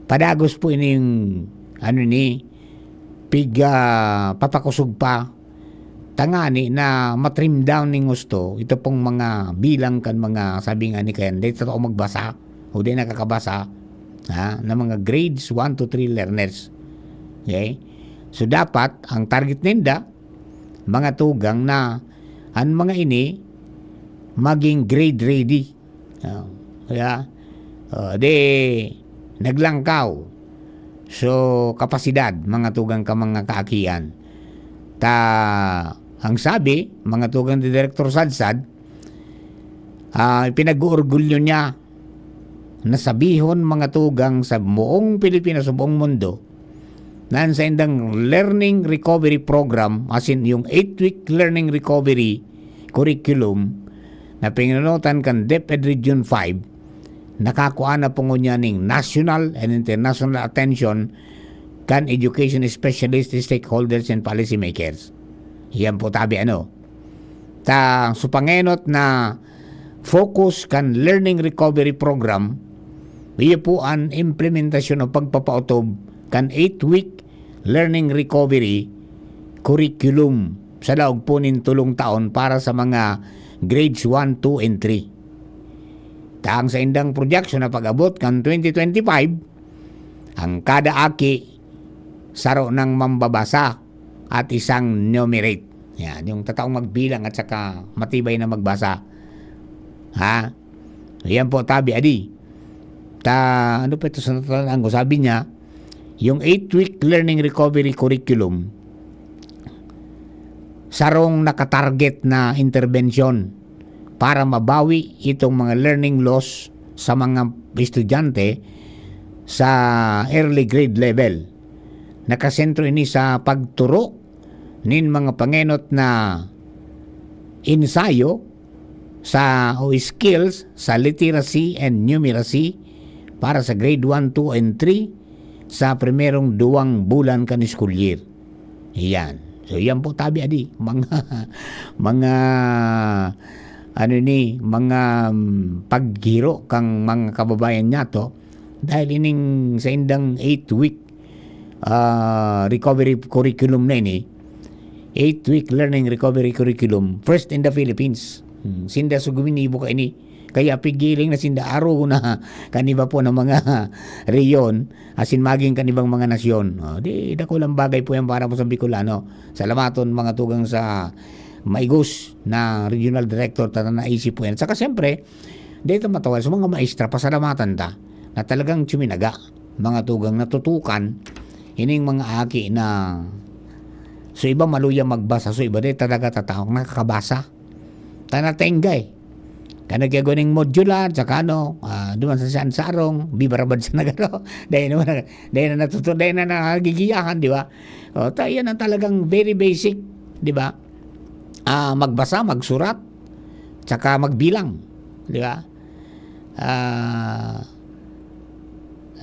padagos po ini yung, ano ni, pig, ah, papakusog pa. Tangani na ma-trim down ning husto, ito pong mga bilang kan mga, sabi nga ni Kayan, dahil totoo magbasa, o di nakakabasa, ha, ng mga grades one to three learners. Okay? So, dapat, ang target ninda, mga tugang na, ang mga ini, maging grade ready. Ah, kaya, ah, di, naglangkaw. So, kapasidad, mga tugang ka mga kaakian. Ta, ang sabi, mga tugang ni Direktor Sadsad, ah, ipinag-uorgulyo niya na sabihon, mga tugang, sa buong Pilipinas, sa buong mundo, na ang saindang learning recovery program, as in yung eight-week learning recovery curriculum na pinanotan kan DepEd Region five, nakakua na po ngunyan ning national and international attention kan education specialist, stakeholders, and policymakers. Yan po tabi ano. Ta, supangenot na focus kan learning recovery program, iyo po an implementasyon o pagpapautob kan eight-week learning recovery curriculum sa laog po nin tulong taon para sa mga grades one, two, and three. Ta ang saindang projection na pag-abot kan twenty twenty-five, ang kada aki, saro nang mambabasa at isang numerate. Yan, yung tataong magbilang at saka matibay na magbasa. Ha? Yan po, tabi, adi. Ta, ano pa ito sa natalaan ko? Sabi niya, yung eight-week learning recovery curriculum, sarong nakatarget na intervention para mabawi itong mga learning loss sa mga estudyante sa early grade level. Nakasentro ini sa pagturo nin mga pangenot na ensayo sa, o skills sa literacy and numeracy para sa grade one, two, and three sa primerong duwang bulan kan school year. Iyan. So, iyan po tabi adi, mga, mga, ano ni, mga, mm, paghiro kang mga kababayan niyato, dahil ining saindang eight-week, ah, recovery curriculum na ini, eight-week learning recovery curriculum, first in the Philippines. Hmm, sinda so guminibo kaini. Kaya pigiling na sinda, arog na kan iba po na mga rehiyon, asin magin kan ibang mga nasyon. O, di, dakulang bagay po yan para po sa Bicolano. Salamaton, mga tugang, sa maigos na regional director, ta naisip po yan. Saka siyempre, dito matawal sa mga maestra, pasalamatan ta na talagang tsuminaga, mga tugang, natutukan ining mga aki na, so, iba maluya magbasa, so, iba di talaga tataong nakakabasa. Ta natenggay. Kan nagyago ning modular, saka ano, ah, duman sa San Sarong, bibarabad sa nagano, dahil naman, dahil na natuto-, dahil na nagigiyahan, di ba? O, ta, yan ang talagang very basic, di ba? Ah, magbasa, magsurat, tsaka magbilang, di ba? Ah,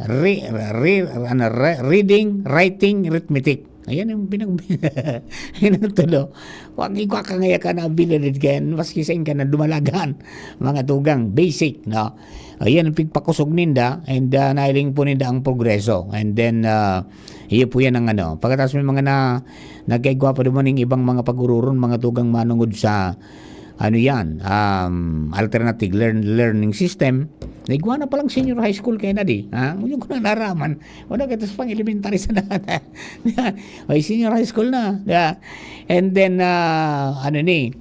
re-, re-, ano, re-, reading, writing, arithmetic. Ayan yung pinag-, pinagtulo. Wag ikaw ka ngaya ka na abilidad kayan, maski sa ka na dumalagan, mga tugang, basic, no? Ayan ang pigpakusog ninda, and, ah, nailing po ninda ang progreso. And then, ah, Iyo po yan ang ano. Pagkatapos may mga na, nagkaigwa pa duman yung ibang mga pag-ururon, mga tugang manungod sa, ano yan, um, alternative learn, learning system. Naigwa na palang senior high school kayo na di. Ha? Ngunyan ko na naraman. Wala ka, tas pang elementary sa nata. Ay, senior high school na. Di ba? And then, ah, ano ni,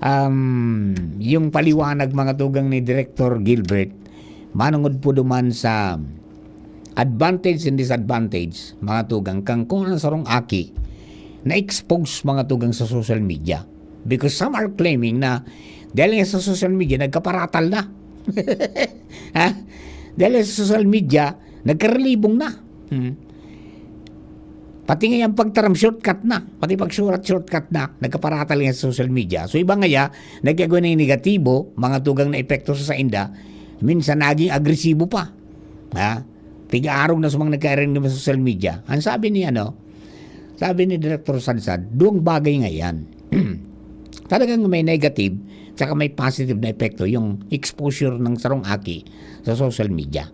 um, yung paliwanag, mga tugang, ni Director Gilbert, manungod po duman sa advantage and disadvantage, mga tugang, kang kung ang sarong aki na-expose, mga tugang, sa social media. Because some are claiming na dahil nga sa social media, nagkaparatal na. Ha? Dahil sa social media, nagkarelibong na. Hmm. Pati nga yung pagtaram, shortcut na. Pati pagsurat, shortcut na. Nagkaparatal nga sa social media. So, iba nga ya, nagkagwa na yung negatibo, mga tugang na epekto sa sainda, minsan naging agresibo pa. Ha? Pigaarog na sa mga nagkairing naman sa social media. Ang sabi ni, ano, sabi ni Director Sadsad, duwang bagay nga yan. Talagang may negative, tsaka may positive na epekto yung exposure ng sarong aki sa social media.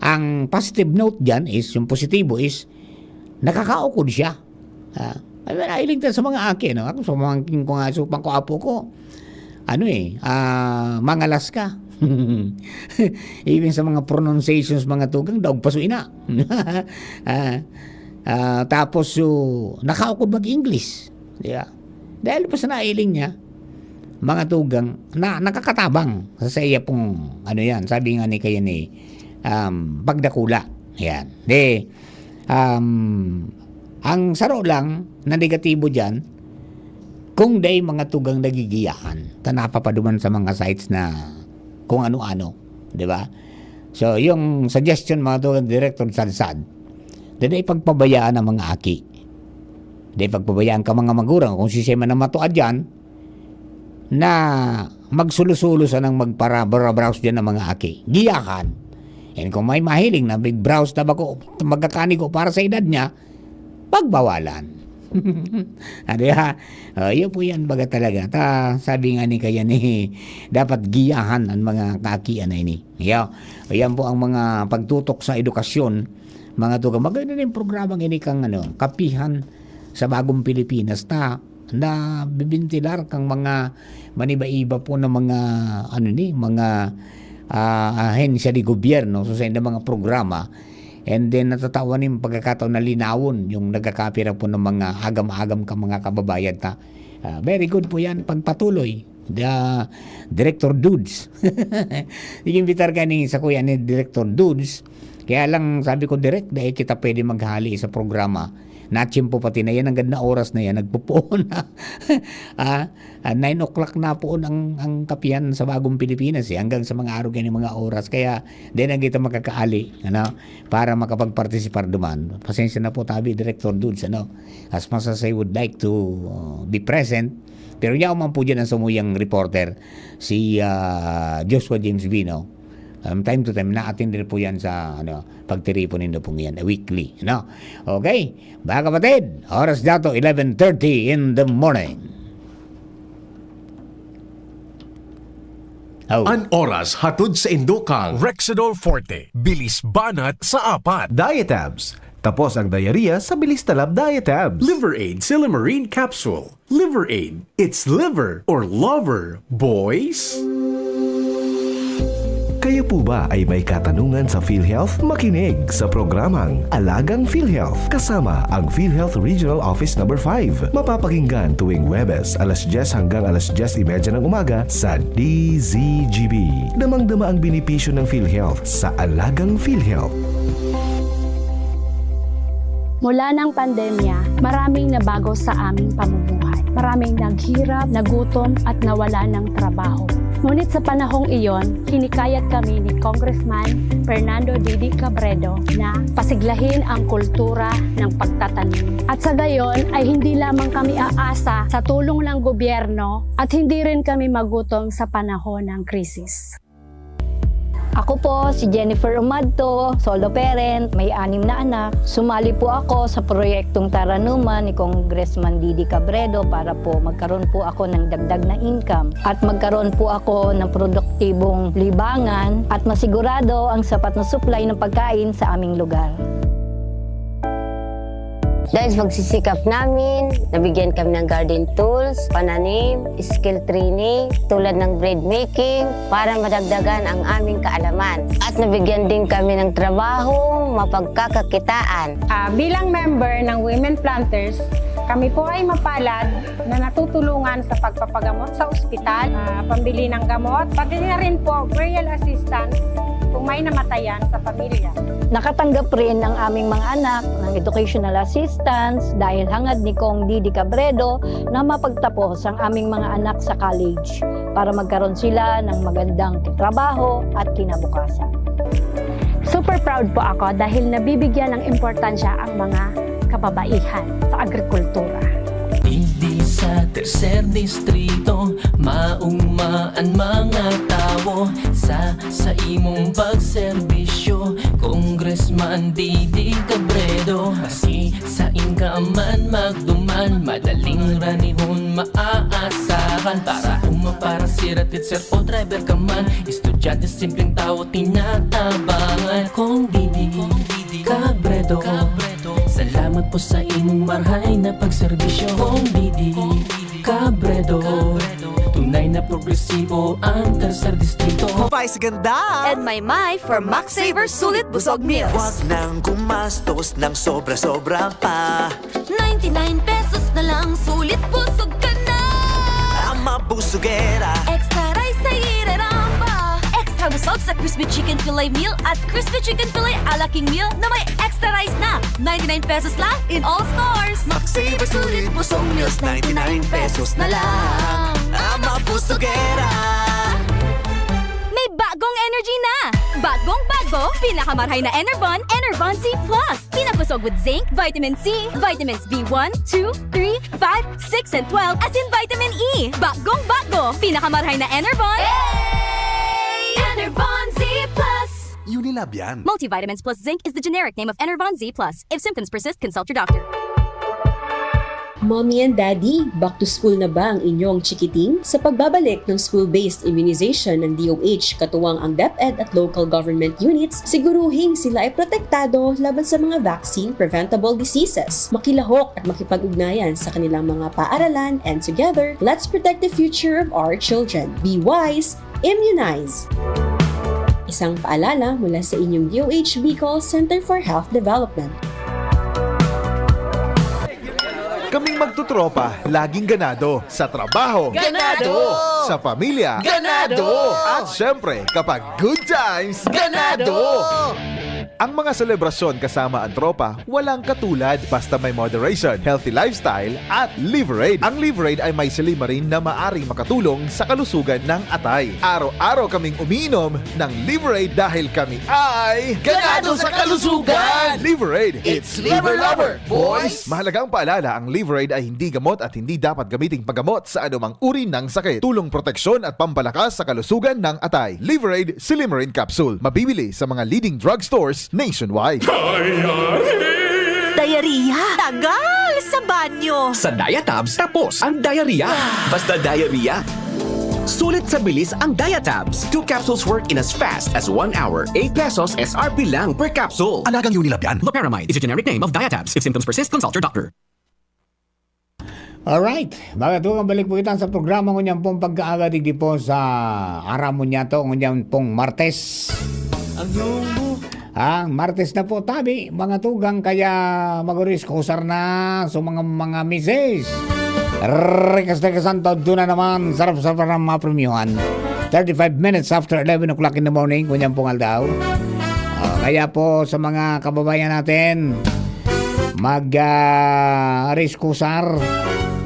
Ang positive note dyan is, yung positibo is, nakakaukod siya. Ah, I mean, nahiling tayo sa mga aki, no? Ako, sa mga king ko nga, supang ko, apo ko, ano eh, ah, mangalas ka. Even sa mga pronunciations, mga tugang, daog paso ina. Ah, ah, tapos, so, nakaukod mag-English. Di ba? Dahil pa sa nailing niya, mga tugang, na nakakatabang sa, sa iya pong, ano yan, sabi nga ni kaya ni, um, pagdakula. Yan. Di, um, ang saro lang na negatibo dyan, kung dai mga tugang nagigiyahan, ta napapaduman sa mga sites na kung ano-ano, di ba? So, yung suggestion, mga tugang, Director Sadsad, dai pagpabayaan ang mga aki. Dai pagpabayaan ka mga magurang, kung siisay man ang matua dyan, na magsulo-sulo sanang magpara-, browse dyan ng mga aki. Giyahan. And kung may mahiling na big browse na bako, magkakani ko para sa edad niya, pagbawalan. Adi ha? Oh, yun po yan, baga talaga. Ta, sabi nga ni kaya ni, dapat giyahan ang mga kaakian na ini. Yo, yan po ang mga pagtutok sa edukasyon. Mga tugang, maganda na yung programang ini kang, ano, Kapihan sa Bagong Pilipinas. Ta, nabibintilar kang mga maniba-iba po na mga, ano ni, mga, ah, ahensya de gobyerno, so sa mga programa. And then, natatawan yung pagkakataon na linawon yung nagkakapira po ng mga agam-agam ka mga kababayan ta. Ah, very good po yan. Pagpatuloy. The Director Dudes. Nag-imbitar ka ni sa kuya ni Director Dudes. Kaya lang, sabi ko, "Direk, dai kita pwede maghali sa programa." Natsimpo pati na yan, hanggang na oras na yan, nagpupuon na. Ah, ah, nine o'clock na poon ang, ang kapihan sa Bagong Pilipinas, eh, hanggang sa mga araw yan yung mga oras. Kaya, di na kita makakaali, ano, para makapagpartisipar duman. Pasensya na po, tabi, Director Dudes, ano. As much as I would like to, uh, be present, pero yaw man po dyan ang samuyang reporter, si, ah, Joshua James Vino. Um, time to time, na-attend din po yan sa, ano, pagtiripon nindo pong yan, weekly, no? Okay, mga kapatid, oras dato, eleven thirty in the morning. Oh. An oras hatod sa indokang Rexidol Forte, bilis banat sa apat. Diatabs. Tapos ang diarrhea sa bilis talab Diatabs. Liver Aid Silymarin Capsule. Liver Aid. It's liver or lover, boys. Kayo po ba ay may katanungan sa PhilHealth? Makinig sa programang Alagang PhilHealth kasama ang PhilHealth Regional Office Number five. Mapapakinggan tuwing Huwebes, alas dyes hanggang alas dyes y media ng umaga sa D Z G B. Damang-dama ang benepisyo ng PhilHealth sa Alagang PhilHealth. Mula ng pandemya, maraming nabago sa aming pamumuhay. Maraming naghirap, nagutom, at nawala ng trabaho. Ngunit sa panahong iyon, hinikayat kami ni Congressman Fernando Didi Cabredo na pasiglahin ang kultura ng pagtatanim. At sa gayon ay hindi lamang kami aasa sa tulong ng gobyerno at hindi rin kami magutom sa panahon ng krisis. Ako po si Jennifer Umadto, solo parent, may anim na anak. Sumali po ako sa proyektong Taranuman ni Congressman Didi Cabredo para po magkaroon po ako ng dagdag na income at magkaroon po ako ng produktibong libangan at masigurado ang sapat na supply ng pagkain sa aming lugar. Dahil sa pagsisikap namin, nabigyan kami ng garden tools, pananim, skill training, tulad ng bread making, para madagdagan ang aming kaalaman. At nabigyan din kami ng trabaho, mapagkakakitaan. Ah, bilang member ng Women Planters, kami po ay mapalad na natutulungan sa pagpapagamot sa ospital, ah, pambili ng gamot, pati na rin po burial assistance kung may namatayan sa pamilya. Nakatanggap rin ang aming mga anak ng educational assistance dahil hangad ni Cong Didi Cabredo na mapagtapos ang aming mga anak sa college para magkaroon sila ng magandang trabaho at kinabukasan. Super proud po ako dahil nabibigyan ng importansya ang mga kababaihan sa agrikultura. Digdi sa tercer distrito, mauma an mga tawo sa sa imong pagserbisyo, Congressman Didi Cabredo. Maski sain ka man magduman, madaling ranihon maaasahan. Para uma, para sira, teacher o driver ka man, estudyante, simpleng tawo, tinatabangan. Cong Didi Cabredo, salamat po sa imong marhay na pagserbisyo. Cong Didi Cabredo, tunay na progresibo ang tercer distrito. Vice Ganda! And Maymay for Max Saver Sulit Busog Meals. Wag nang gumastos ng sobra-sobra pa. Ninety-nine pesos na lang, sulit busog ka na! Ang mabusugera. Extra rice sa ireramba! Extra busog sa crispy chicken fillet meal at crispy chicken fillet a la king meal na may extra rice na. Ninety-nine pesos lang in all stores. Max Saver Sulit Busog Meals, ninety-nine pesos na lang. Ang mabusugera. May bagong energy na! Bagong bago, pinakamarhay na Enervon, Enervon Z Plus. Pinakosog with zinc, vitamin C, vitamins B one, two, three, five, six, and twelve, asin vitamin E. Bagong bago, pinakamarhay na Enervon. Enervon Z Plus. Unilab yan. Multivitamins plus zinc is the generic name of Enervon Z Plus. If symptoms persist, consult your doctor. Mommy and Daddy, back to school na ba ang inyong chikiting? Sa pagbabalik ng school-based immunization ng D O H katuwang ang DepEd at local government units, siguruhing sila ay protektado laban sa mga vaccine-preventable diseases. Makilahok at makipag-ugnayan sa kanilang mga paaralan, and together, let's protect the future of our children. Be wise, immunize! Isang paalala mula sa inyong D O H Bicol Center for Health Development. Kaming magtutropa, laging ganado. Sa trabaho, Ganado! Sa pamilya, Ganado! At syempre, kapag good times, Ganado! Ang mga selebrasyon kasama ang tropa, walang katulad. Basta may moderation, healthy lifestyle, at Liverade. Ang Liverade ay may silymarin na maaring makatulong sa kalusugan ng atay. Araw-araw kaming umiinom ng Liverade dahil kami ay Ganado sa kalusugan! Liverade! It's Liver Lover, boys! Mahalagang paalala, ang Liverade ay hindi gamot at hindi dapat gamiting paggamot sa anumang uri ng sakit. Tulong proteksyon at pampalakas sa kalusugan ng atay. Liverade Silymarin Capsule. Mabibili sa mga leading drugstores nationwide. Diarrhea? Tagal sa banyo! Sa Diatabs, tapos ang diarrhea. Basta diarrhea. Sulit sa bilis ang Diatabs. Two capsules work in as fast as one hour. Eight pesos S R P lang per capsule. Alagang Unilab yan. Loperamide is a generic name of Diatabs. If symptoms persist, consult your doctor. Alright, mga tugang, balik po kita sa programa ngunyan pong pag-aaga digdi po sa aram mo niya to, ngunyan pong Martes. Ang Ah, Martes na po tabi, mga tugang, kaya mag-uriskusar na sa mga, mga misis. Rikas na kasanto, doon na naman, sarap-sarap na mga premyuhan. Thirty-five minutes after eleven o'clock in the morning, ngunyan pong aldaw. Ah, kaya po sa mga kababayan natin, mag, ah, riskusar,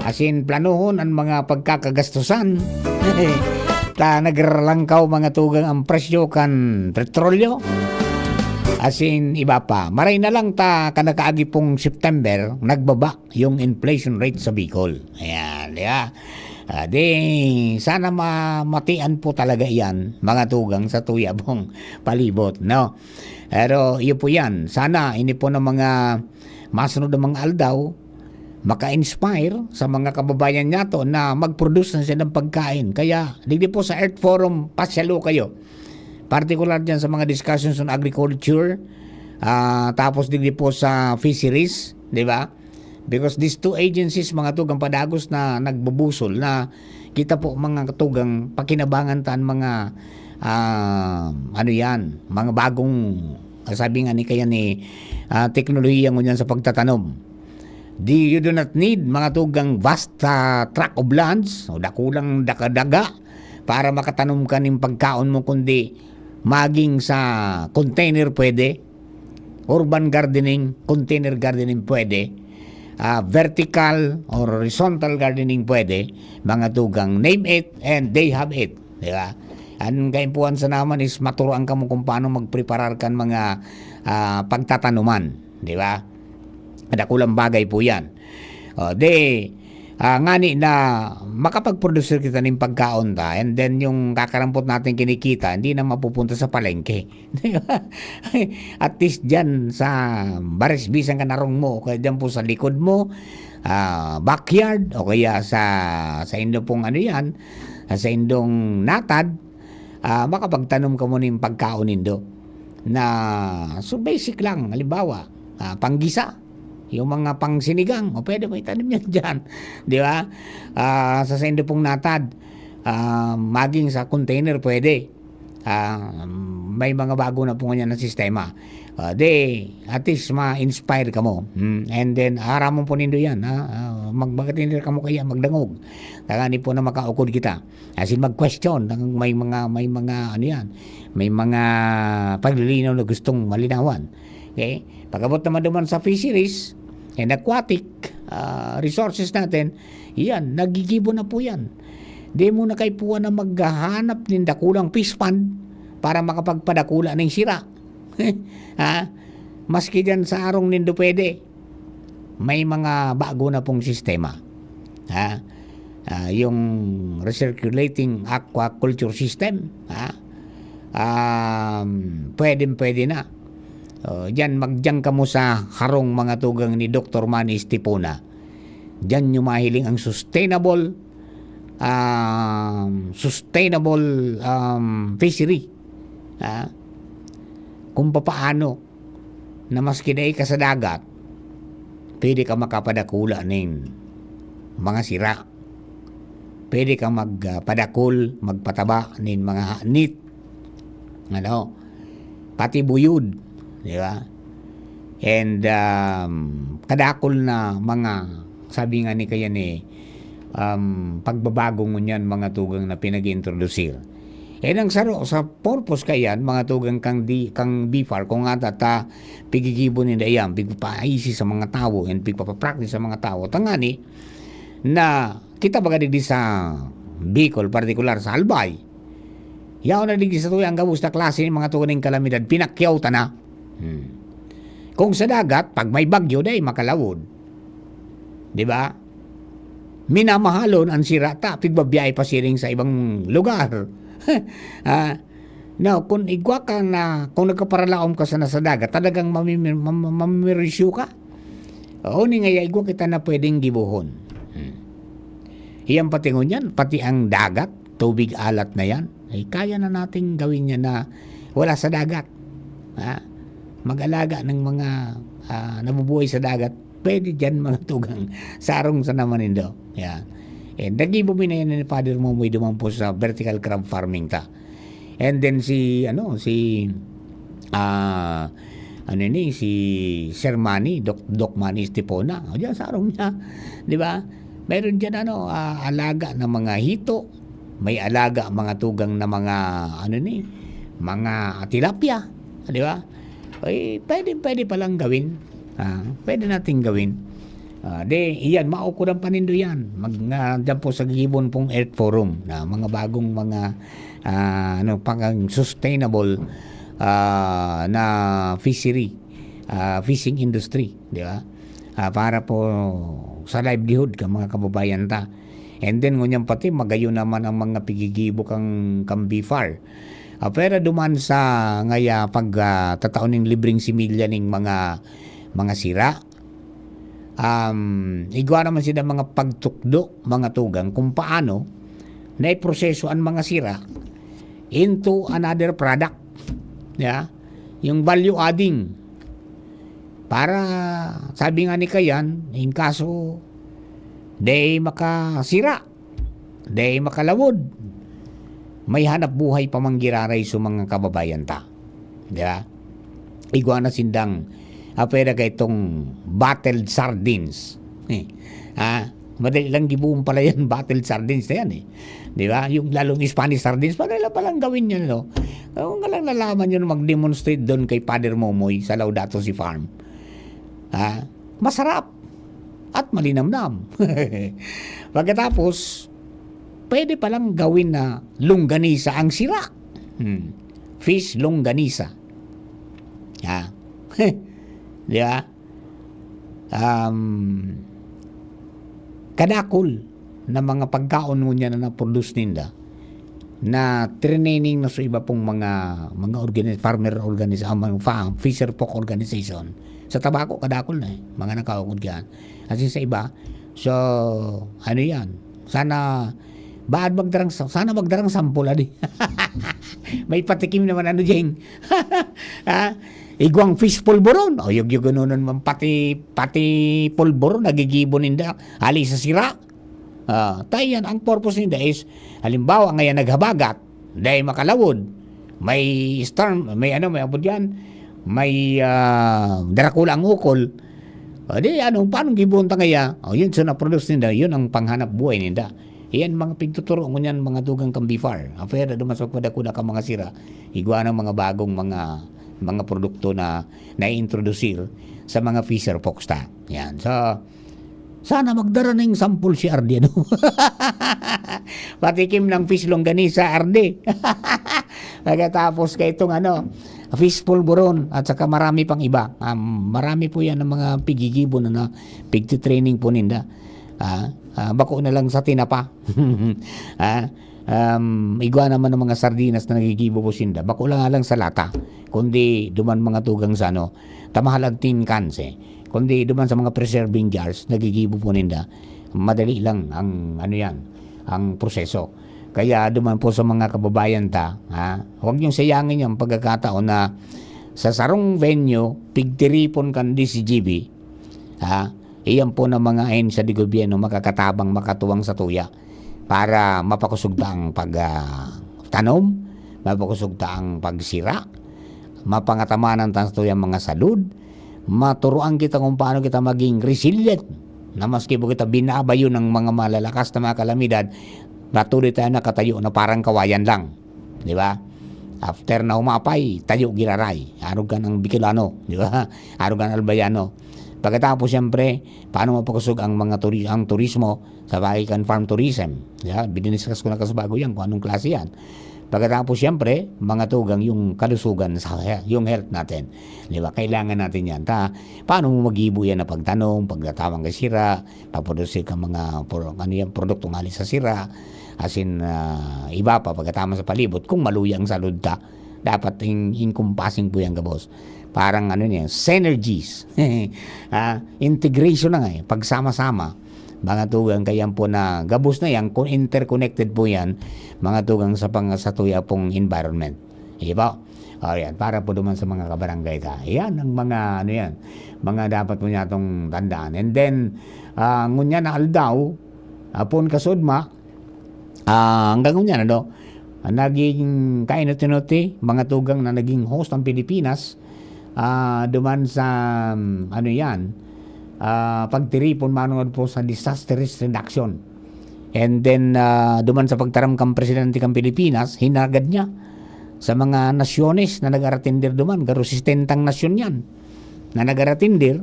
asin planuhon an mga pagkakagastusan. Ta nagralangkaw, mga tugang, ang presyo kan petrolyo, asin iba pa. Maray na lang ta kan nakaagi pong September, nagbaba yung inflation rate sa Bicol. Ayan, di ba? Ah, di, sana ma-, matian po talaga iyan, mga tugang, sa tuya pong palibot, no? Pero iyo po yan. Sana ini po ng mga masunod na mga aldaw, maka-inspire sa mga kababayan nato na mag-produce na silang pagkain. Kaya, digdi po sa Earth Forum, pasyalo kayo. Partikular dyan sa mga discussions on agriculture, ah, tapos digdi po sa fisheries, di ba? Because these two agencies, mga tugang, padagos na nagbubusol na kita po, mga tugang, pakinabangan ta an mga, ah, ano yan, mga bagong, sabi nga ni kaya ni, ah, teknolohiya ngunyan sa pagtatanom. Di, you do not need, mga tugang, vast, ah, tract of lands o dakulang dakadaga para makatanom ka nin pagkaon mo, kundi maging sa container pwede, urban gardening, container gardening pwede, ah, vertical or horizontal gardening pwede, mga tugang, name it and they have it, di ba? An kaimpuhan sana man is maturuan kamo kung paano magpreparar kan mga, ah, pagtatanuman, di ba? Dakulang bagay po yan. O, di, ah, ngani na makapag-produce kita nin pagkaon ta, and then yung kakarampot natin kinikita, hindi na mapupunta sa palengke. Di ba? At least dyan sa baris, bisan kan harong mo, o kaya dyan po sa likod mo, ah, backyard, o kaya sa, sa indo pong ano yan, sa indong natad, ah, makapagtanom kamo nin pagkaon nindo. Na, so basic lang, halimbawa, ah, panggisa, yung mga pangsinigang, o pwede mo itanim yan dyan, di ba? Ah, sa saindo pong natad, ah, maging sa container, pwede. Ah, may mga bago na po ngunyan na sistema. Ah, di, at least ma-inspire kamo. Hmm, and then, aramon po nindo yan, ha? Ah, mag-, magtinda kamo kaya, magdangog. Tangani po na makaukod kita. As in, mag-question. Tang-, may mga, may mga, ano yan, may mga paglilinaw na gustong malinawan. Okay? Pag-abot naman duman sa fisheries and aquatic, ah, resources natin, yan, nagigibo na po yan. Di mo na kaipuhan na maghahanap nin dakulang fish pond para makapagpadakula ning sira. Ha? Maski dyan sa arong nindo pwede, may mga bago na pong sistema. Ha? Ah, yung recirculating aquaculture system, ha? Um, pwedeng-pwede na. Oh, diyan, magdiyan kamo sa harong, mga tugang, ni Doktor Manny Estipona. Diyan nyo mahiling ang sustainable, um, sustainable, um, fishery. Ha? Kung papaano na maski dai ka sa dagat, pwede ka makapadakula nin mga sira. Pwede kang mag, ah, padakul, magpataba nin mga hanit. Ano? Pati buyod, di ba? And, um, kadakul na mga, sabi nga ni kaya ni, um, pagbabago ngunyan, mga tugang, na pinag-iintrodusir. Eh, nang saro sa purpose kayan, mga tugang, kang di, kang BFAR, kung nga ta, ta pigigibo ninda yan, pigpapaisi sa mga tawo, and pigpapapractice sa mga tawo, tangani na kita baga digdi sa Bicol, partikular sa Albay, yaon na digdi sa tuyang gabos na klase nin mga tugang nin kalamidad, pinakyaw ta na. Hmm. Kung sa dagat, pag may bagyo, dai makalawod. Di ba? Minamahalon an sira ta, pigbabiyahe pa siring sa ibang lugar. Ah, now, kung igwa ka na, kung nagkaparalaom ka sana sa dagat, talagang mamimi-, mam-, mamirisyo ka. O, ni ngaya igwa kita na pwedeng gibohon. Hmm. Iyan pati ngunyan, pati ang dagat, tubig alat na yan, ay kaya na nating gawin yan na wala sa dagat. Ha? Mag-alaga ng mga, ah, nabubuhay sa dagat, pwede dyan, mga tugang, sarong sa naman nindo. Yan. And nagibo mi na yan ni Father Momoy duman po sa vertical crab farming ta. And then si, ano, si, ah, ano ni, si Sir Manny, Doc, Doc Manny Estipona. O, diyan, sarong niya. Di ba? Meron diyan, ano, ah, alaga ng mga hito. May alaga, mga tugang, na mga, ano ni, mga tilapia. Di ba? Ay, pwede, pwede palang gawin. Ah, pwede nating gawin. Ah, di, iyan, maukuran pa nindo yan. Mag, nga, dyan po sa Gibon pong Earth Forum, na mga bagong mga, ah, ano, pang sustainable, ah, na fishery, ah, fishing industry, di ba? Ah, para po sa livelihood ka mga kababayan ta. And then, ngunyan pati, magayon naman ang mga pigigibo kang, kang BFAR. Ah, pero duman sa ngaya pag, ah, tatao ning libreng similya ning mga, mga sira, um, igwa naman sila mga pagtukdo, mga tugang, kung paano na iproseso ang mga sira into another product. Yeah? Yung value adding. Para, sabi nga ni Kayan, in kaso, dai makasira, dai makalawod, may hanap buhay pa man giraray sa mga kababayan ta. Di ba? Igwa na sindang, apwera ka itong bottled sardines. Eh, ah, madali lang gibohon pala yan, bottled sardines na yan eh. Di ba? Yung lalong Spanish sardines, madali lang palang gawin yun, no? Kung lang nalaman yun, mag-demonstrate doon kay Father Momoy sa Laudato Si Farm. Ah, masarap at malinamnam. Pagkatapos, pwede palang gawin na longganisa ang sira. Hmm. Fish longganisa. Ah. Di ba? Um, kadakol na mga pagkaon ngunyan na na-produce ninda, na training na sa iba pong mga, mga organi-, farmer organis-, ah, mga fa-, fisher folk organization. Sa Tabaco, kadakol na eh, mga nakaugod yan. As in, sa iba, so, ano yan? Sana, baad magdarang sa-, sana magdarang sampol, adi. May patikim naman, ano, Jeng? Ha? Igwang fish polvoron. O, yug-, yug-, ano naman, pati, pati polvoron, nagigibo ninda. Hali sa sira. Ah, ta iyan, ang purpose ninda is, halimbawa, ngayon naghabagat, dai makalawod, may storm, may ano, may abot yan, may, ah, darakula ang ukol. O di, ano, paano gibuon ta ngaya? O yun, so na-produce ninda, yun ang panghanap buhay ninda. Iyan, mga pigtuturo ngunyan, mga dugang kan BFAR. Afera duman sa pagpadakula kan mga sira, igwa ng mga bagong mga, mga produkto na naiintrodusir sa mga fisher folks ta. Yan. So, sana magdara ning sampol si Ardi, ano? Patikim ng fish longganisa, Ardi. Pagkatapos kay itong, ano, fish polvoron at saka marami pang iba. Um, marami po yan ang mga pigigibo na, na pigtitraining po ninda. Ah, ah, bako na lang sa tinapa. Ah, um, igwa naman ng mga sardinas na nagigibo po sinda. Bako lang nga lang sa lata, kundi duman mga tugang sa, ano, tamahal ang tin cans eh. Kundi duman sa mga preserving jars, nagigibo po ninda. Madali lang ang, ano yan, ang proseso. Kaya duman po sa mga kababayan ta, ha, huwag niyong sayangin yung pagkakataon na sa sarong venue, pigtiripon kan D C G B, ha, iyan po ng mga ahensya de gobyerno makakatabang, makatuwang sa tuya para mapakusog ta ang pag, ah, tanom, mapakusog ta ang pagsira, mapangatamanan ta sa tuyang mga salud, maturuan kita kung paano kita maging resilient, na maski po kita binabayo ng mga malalakas na mga kalamidad, patuloy tayo nakatayo na parang kawayan lang. Di ba? After na humapay, tayo giraray. Arog kan ang Bicolano, di ba? Arog kan Albayano. Pagkatapos, siyempre, paano mapakusog ang mga turi-, ang turismo sa bagay kan farm tourism? Di ba? Bidiscuss ko na kaso bago yan kung anong klase yan. Pagkatapos, siyempre, mga tugang yung kalusugan sa, yung health natin. Di ba? Kailangan natin yan. Ta, paano mo magibo yan na pagtanom, pagtatawang ka sira, paproduce ka mga pro-, ano yan, produktong hali sa sira, as in, ah, iba pa, pagkatama sa palibot, kung maluya ang salud ta, dapat in-, encompassing po yan, gabos. Parang ano niya, synergies. Ah, integration na nga eh, pagsama-sama. Mga tugang kayan po na gabos na yan, kung interconnected po yan, mga tugang sa pang-, sa tuya pong environment. Di ba? O yan, para po duman sa mga kabarangay ta. Yan ang mga, ano yan, mga dapat po niya itong tandaan. And then, ah, ngunyan na aldaw, apon kasudma, ah, hanggang ngunyan, ano, naging kainuti-nuti, mga tugang na naging host ang Pilipinas, ah, duman sa, um, ano yan, ah, pagtiripon manungod po sa disaster risk reduction. And then, ah, duman sa pagtaram kang presidente kang Pilipinas, hinagad niya sa mga nasyones na nag-aratindir duman, garo sesentang nasyon yan na nag-aratindir,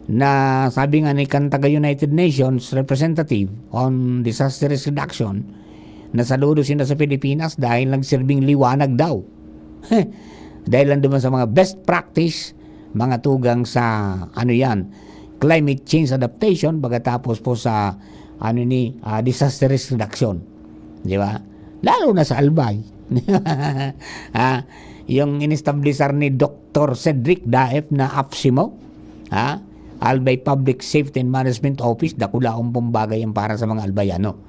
na sabi nga ni kan taga United Nations Representative on Disaster Risk Reduction, na saludo sinda sa Pilipinas dahil nagsirbing liwanag daw. Dahil lang duman sa mga best practice, mga tugang sa, ano yan, climate change adaptation, pagkatapos po sa, ano ni, ah, disaster risk reduction. Di ba? Lalo na sa Albay. Ah, yung inestablisar ni Doktor Cedric Daef na APSEMO, ha? Albay Public Safety and Management Office, dakulaon pong bagay yan para sa mga Albayano.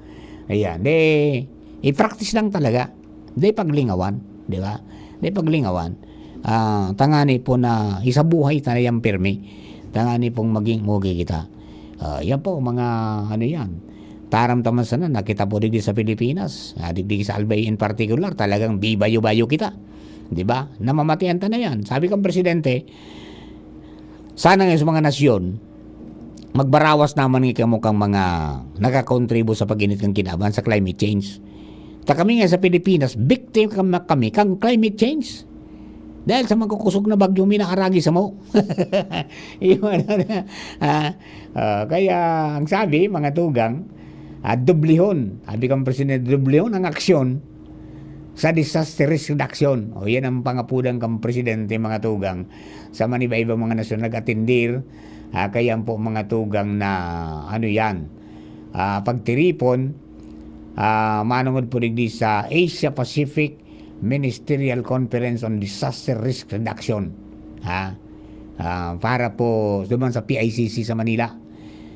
Ayan. Di, i-practice lang talaga. Di paglingawan, di ba? Di paglingawan. ah, tangani po na isabuhay ta na yan pirmi. Tangani pong maging okay kita. Ah, yan po, mga ano yan. Taram ta man sana, nakita po digdi sa Pilipinas, ah, digdi sa Albay in particular, talagang bibayo-bayo kita. Di ba? Namamatian ta na yan. Sabi kang presidente, sana nga sa mga nasyon, magbarawas naman nga kamo kang mga nakakontribo sa pag-init kan kinaban sa climate change. Ta kami nga sa Pilipinas, biktima kami kang climate change. Dahil sa magkukusog na bagyo, minaaragi sa mo. Iyon na, ah, ah, kaya ang sabi, mga tugang, ah, dublihon. Sabi kang presidente, dublihon ang aksyon sa disaster risk reduction. O, yan ang pangapudan kang presidente, mga tugang. Sa maniba-ibang mga nasyon nag-atindir, ah, kaya po mga tugang na, ano yan, ah, pagtiripon, ah, manungod po digdi sa Asia Pacific Ministerial Conference on Disaster Risk Reduction. Ha? Ah, para po duman sa P I C C sa Manila.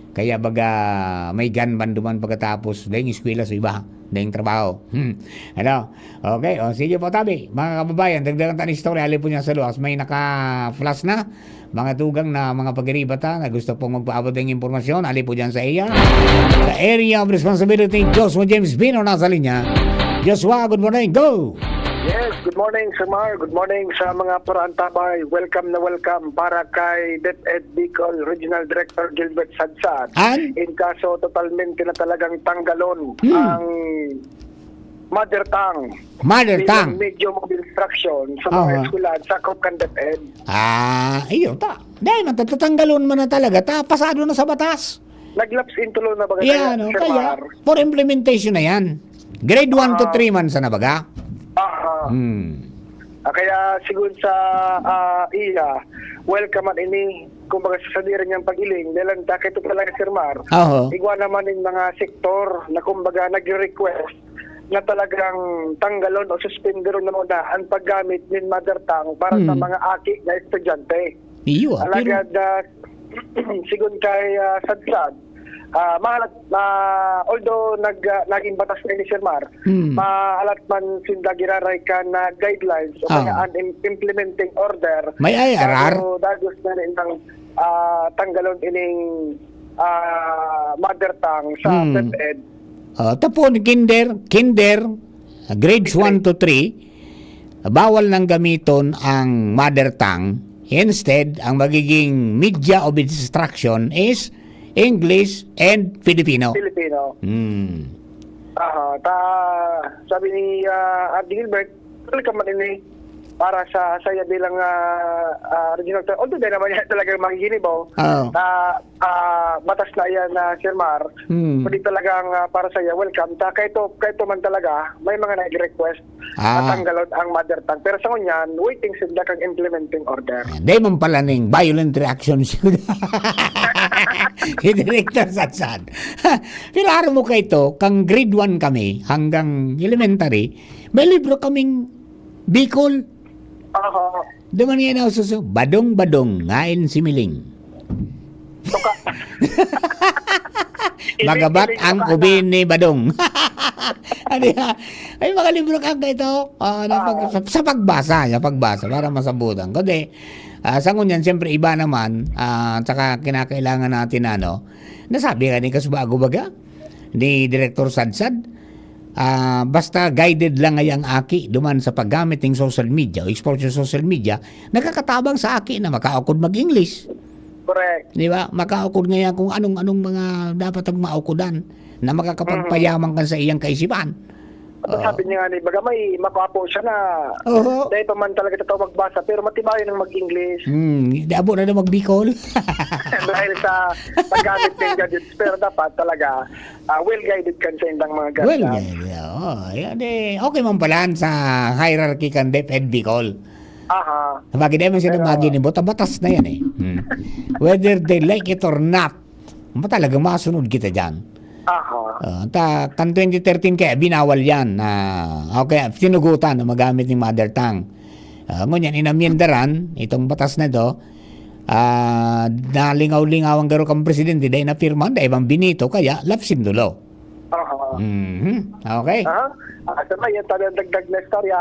Kaya baga may ganban duman pagkatapos, daing eskwela sa iba, daing trabaho. Hmm. Ano? Okay, o sige po, tabi. Mga kababayan, dagdagan ta ng istorya, hali po niya sa luwas. May naka-flash na, mga tugang na mga pagiriba ta, na gusto pong magpaabot ng impormasyon, hali po dyan sa iya. Sa area of responsibility, Joshua James Bino nasa linya. Joshua, good morning. Go! Yes, good morning, Sir Mar. Good morning sa mga paraantabay. Welcome na welcome para kay DepEd Bicol Regional Director Gilbert Sadsad. An? In kaso totalmente na talagang tanggalon Hmm. ang mother tongue Mother bilang tongue. medium of instruction sa mga Aha. eskwelahan sa Coke and DepEd. Ah, iyo ta. Dahil man, tatatanggalon man na talaga, ta, pasado na sa batas. Nag-lapse into law na baga Yeah, kaya, no? Sir Kaya, Mar? for implementation na yan. Grade one to Ah. three man sana baga. Aha. Hmm. Ah, kaya sigun sa, ah, iya, welcome man ini, kumbaga, sa sadiri niyang pag-iling, dahil ang dakit ito talaga, Sir Mar, Oho. igwa naman yung mga sektor na, kumbaga, nagre-request na talagang tanggalon o suspenderon na muna ang paggamit nin mother tongue para sa Hmm. mga aki na estudyante. Iyo, ah, pero Alagad, ah, sigun kay, ah, Sadsad, ah, mahalat, ah, although nag-, ah, naging batas na ini, Sir Mar, Hmm. mahalat man sinda giraray kan, ah, guidelines o kaya Ah. an im-, implementing order, May I R R? bago dagos na rin ang, ah, tanggalon ining, ah, mother tongue sa Hmm. DepEd. Ah, tapon, kinder, kinder, ah, grades Grade one to three, bawal nang gamiton ang mother tongue. Instead, ang magiging media of instruction is English and Filipino. Filipino. Hmm. Aha, ta-, sabi ni, ah, Ate Gilbert, welcome man ini para sa saya bilang, ah, ah, regional. Although di naman yan talagang magiginibaw, Oo. ah, ah, batas na yan na, Sir Mar, Hmm. pwede talagang, ah, para saya, welcome. Ta, kahit to, kahit to man talaga, may mga nag-request Ah. na tanggalon ang mother tongue. Pero sa ngunyan, waiting sila kang implementing order. Ah, di man pala ning violent reaction siguro. Si Director Sadsad. Pero aram mo kay ito, kang grade one kami, hanggang elementary, may libro kaming Bicol. Aha. Duman nga na suso, badong-badong, ngain si Miling. Suka. Magabat Iling-iling ang suka ubi na. ni Badong. Ano yan? Ay, mga libro ka ito. Ah, na pag-, Ah. sa, sa pagbasa, sa pagbasa, para masabutan. Kundi, ah, sa ngunyan, siyempre, iba naman, ah, tsaka kinakailangan natin na, ano, nasabi nga ni Kasubago Baga, ni Director Sadsad, ah, basta guided lang ay ang aki duman sa paggamit ng social media o exposure sa social media, nakakatabang sa aki na makaukod mag-English. Correct. Di ba? Makaukod ngayon kung anong-anong mga dapat ang maukodan na makakapagpayaman Mhm. kan sa iyang kaisipan. At Oo. sabi niya nga ni, baga may makwapo siya na Oho. dahil pa man talaga totoo magbasa, pero matibayan ang mag-English. Hmm, di abo na na mag-Bicol. Dahil sa paggamit ng gadgets, pero dapat talaga, ah, well guided kan sa indang mga Well, guardian. yeah, yeah, oo, yan eh. Okay man pala sa hierarchy kan DepEd Bicol. Aha. Sabagay, dahil man sila Pero magi ni Bota, batas na yan eh. Hmm. Whether they like it or not, ma-, talagang masunod kita dyan. Aha. Ah, ta-, kan twenty thirteen kaya binawal yan. Ah, okay, tinugutan na magamit ng mother tongue. Ah, ngunyan, inamyendaran itong batas na ito. Ah, nalingaw-lingaw ang garo kang presidente, dahil napirman, dahil bang binito, kaya lapse into law. Aha. Mhm. Okay. Aha. Ah, sa may, yung talagang dagdag na istorya.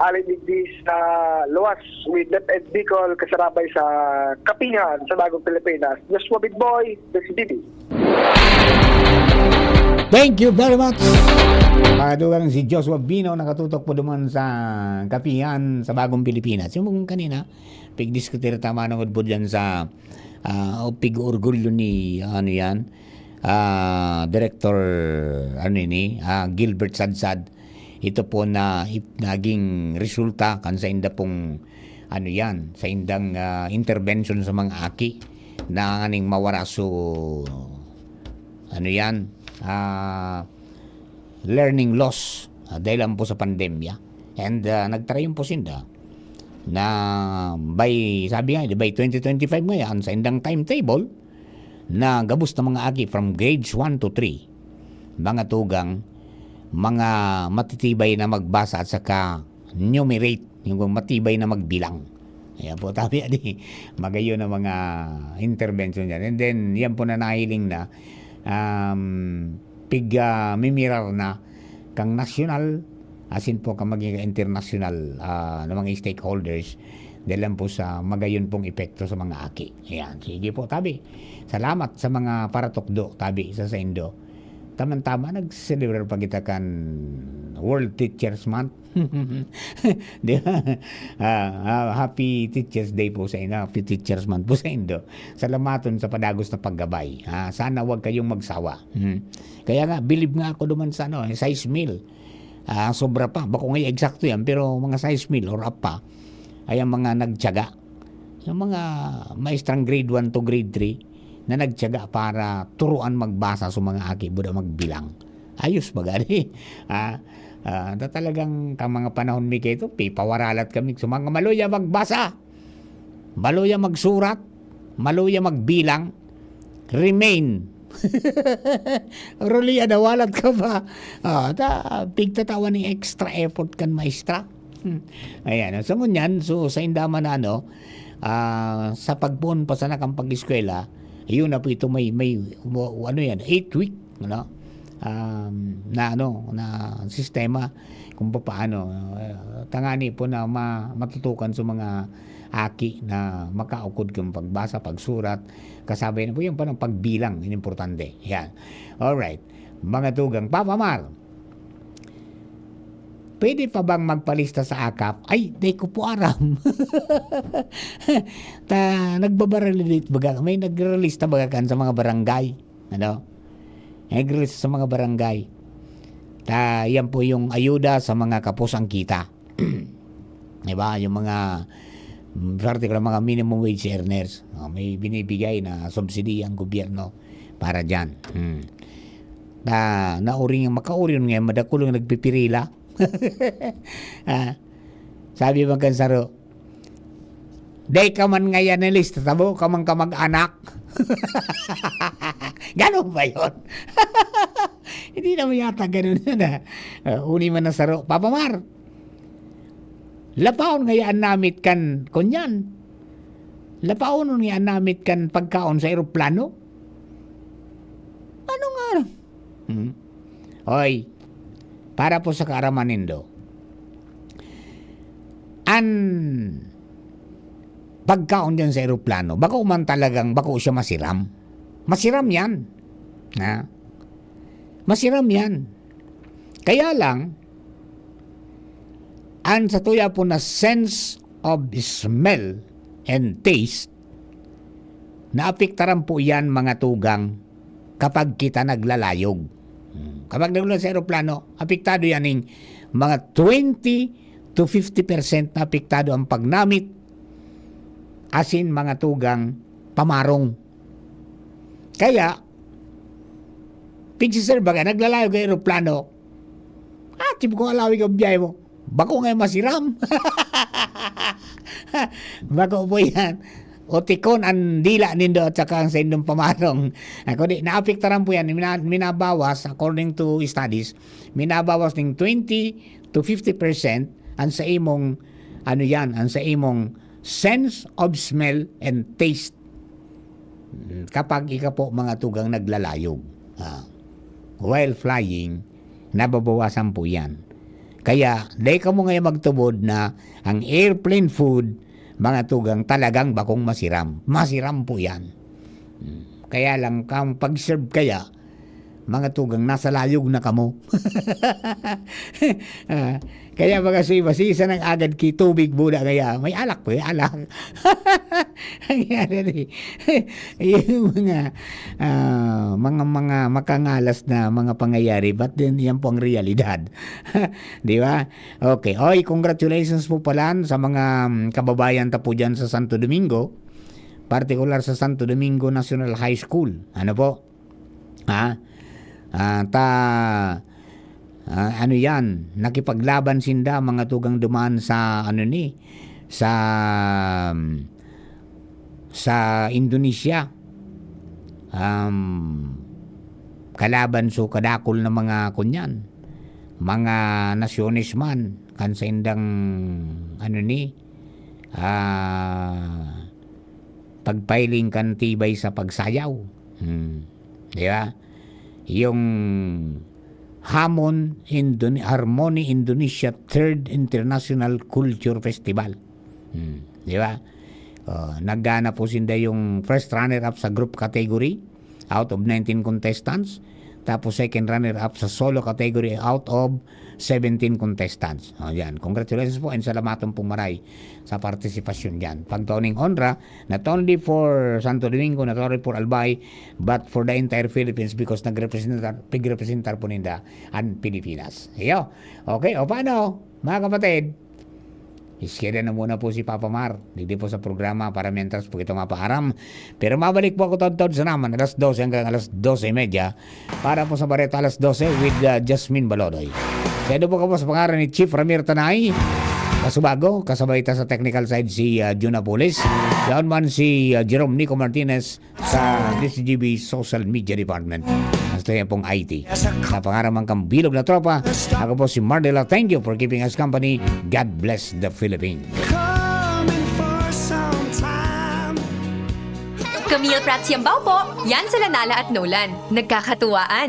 Alin digdi sa luwas with DepEd Bicol, kasarabay sa Kapihan sa Bagong Pilipinas. Joshua Bidboy, Desidibi. Thank you very much. Mga dugang, si Joshua Bino nakatutok po duman sa Kapihan sa Bagong Pilipinas. Yung kanina, pigdiskutir tama ng udbod yan sa ah, o pig-orgulyo ni, ano yan, ah, Director, ano ini, ah, Gilbert Sadsad. Ito po na ip- naging resulta kan sa inda pong, ano yan, sa indang ah, intervention sa mga aki na nganing mawara so, ano yan, ah, learning loss ah, dahil lang po sa pandemya. And ah, nagtrayon po sinda na by, sabi nga, by twenty twenty-five ngayon, sa indang timetable, na gabos na mga aki from grades one to three, mga tugang, mga matitibay na magbasa at saka numerate, yung matibay na magbilang. Ayan po, tabi, di, magayon na mga intervention dyan. And then, yan po na nahiling na, um, pig, ah, mimirar na kang nasyonal, asin po kang maging internasyonal ah, na mga stakeholders, dahil lang po sa magayon pong epekto sa mga aki. Ayan, sige po, tabi. Salamat sa mga paratukdo, tabi, sa saindo. Tama-tama, nag-celebrate pa kita kan World Teachers Month. Di ba? Ah, ah, happy Teachers Day po sa inyo. Happy Teachers Month po sa indo. Salamaton sa padagos na paggabay. Ah, sana wag kayong magsawa. Hmm. Kaya nga, bilib nga ako duman sa ano, eh, sais mil. Ah, sobra pa. Bako nga eksakto yan, pero mga sais mil or up pa, ay ang mga nagtiyaga. Yung mga maestrang grade one to grade three na nagtiyaga para turuan magbasa sa mga aki, buda magbilang. Ayos ba gani? Ah, ah, ta talagang kang mga panahon mi kaito, pipawaralat kami sa mga maluya magbasa, maluya magsurat, maluya magbilang, remain. Rulia na walat ka pa. Ah, ta, pigtatawan ni extra effort kan maestra. Hmm. Ayan, so ngunyan, so sa indaman na ano, ah, sa pagpoon pa sana kan pag-eskwela, yun na po ito may, may, wa- ano yan, eight week, ano? Um, na ano, na sistema kung papaano, ah, tangani po na ma- matutukan sa mga aki na makaukod kang pagbasa, pagsurat, kasabay na po yung parang pagbilang, yun importante. Yan. Alright. Mga tugang, Papa Mar, pwede pa bang magpalista sa akap? Ay, di ko po aram. Ta, nagbabaralidate baga, may nagrelista baga kan sa mga barangay. Ano? Nagrelista sa mga barangay. Ta, yan po yung ayuda sa mga kapos ang kita. Diba? Yung mga, mm, particular mga minimum wage earners, oh, may binibigay na subsidy ang gobyerno para dyan. Hmm. Na, nauring, makauri yun ngayon, madakul ang nagpipirila. Ah, sabi man kan saro, "Dai ka man ngayan na lista, tabo ka man ka mag-anak." Ganun ba yun? Hindi naman yata ganun yun, ah. Ah, uni man na saro, Papa Mar, lapaon ngaya an namit kan, kunyan. Lapaonon ngaya an namit kan pagkaon sa eroplano. Ano nga? Hmm? Oy, para po sa kaaraman nindo, an pagkaon diyan sa eroplano, bako man talagang, bako siya masiram. Masiram yan. Ha? Masiram yan. Kaya lang, an satuya po na sense of smell and taste, naapektaran po yan, mga tugang, kapag kita naglalayog. Hmm. Kapag naglalayog sa eroplano, apektado yan ning mga twenty to fifty percent na apektado ang pagnamit, asin mga tugang pamarong. Kaya, pigsiserba ka, naglalayog ang eroplano, ah, tipo ko alawig ang biyahe mo. Bako nga masiram. Bako po yan. O tikon ang dila nindo at saka ang sa indong pamarong. Ako di, naapektaran po yan. Mina, minabawas, according to studies, minabawas ng twenty to fifty percent ang sa imong, ano yan, ang sa imong sense of smell and taste. Mm, kapag ika po, mga tugang, naglalayog, ah, while flying, nababawasan po yan. Kaya, dai kamo ngayon magtubod na ang airplane food, mga tugang, talagang bakong masiram. Masiram po yan. Hmm. Kaya lang, kang pag-serve kaya, mga tugang, nasa layog na kamo. Ah, kaya mga suiba, si isa nang agad ki tubig muna kaya, may alak po, may alak. Ang yan, eh. Yung mga, ah, mga, mga makangalas na mga pangyayari, but then, yan po ang realidad. Di ba? Okay. Oy, congratulations po pala sa mga, mm, kababayan ta po dyan sa Santo Domingo, partikular sa Santo Domingo National High School. Ano po? Ha? Ah, ta, ah, ano yan? Nakipaglaban sinda, mga tugang duman sa, ano ni, sa, sa Indonesia. Um, kalaban so kadakul na mga kunyan, mga nasyones man, kan saindang, ano ni, ah, pagpailing kan tibay sa pagsayaw. Hmm. Di ba? Yung Hamon Indone-, Harmony Indonesia Third International Culture Festival. Hmm. Di ba? Oh, nagana po sinda yung first runner-up sa group category out of nineteen contestants. Tapos second runner-up sa solo category out of seventeen contestants. O, yan. Congratulations po and salamaton pong maray sa partisipasyon dyan. Pagtao ning onra, not only for Santo Domingo, not only for Albay, but for the entire Philippines because nagrepresentar, pigrepresentar po ninda ang Pilipinas. Iyo. Okay, o paano, mga kapatid? Iskeda na muna po si Papa Mar, digdi po sa programa para mientras po kita mapaaram. Pero mabalik po ako taud-taud sa naman, alas dose hanggang alas dose y media, para po sa Bareta alas dose with, uh, Jasmine Balodoy. Sendo po kamo sa pangaran ni Chief Ramir Tanay, Kasubago, kasabay ta sa technical side si, uh, Jun Apulis. Yaon man si, uh, Jerome Nico Martinez sa D C G B Social Media Department. Hasta yan pong I T. Sa pangaran man kang bilog na tropa, ako po si Mardela. Thank you for keeping us company. God bless the Philippines. Coming for some time. Camille Prats Yambao po, yan sa Lanala at Nolan. Nagkakatuwaan.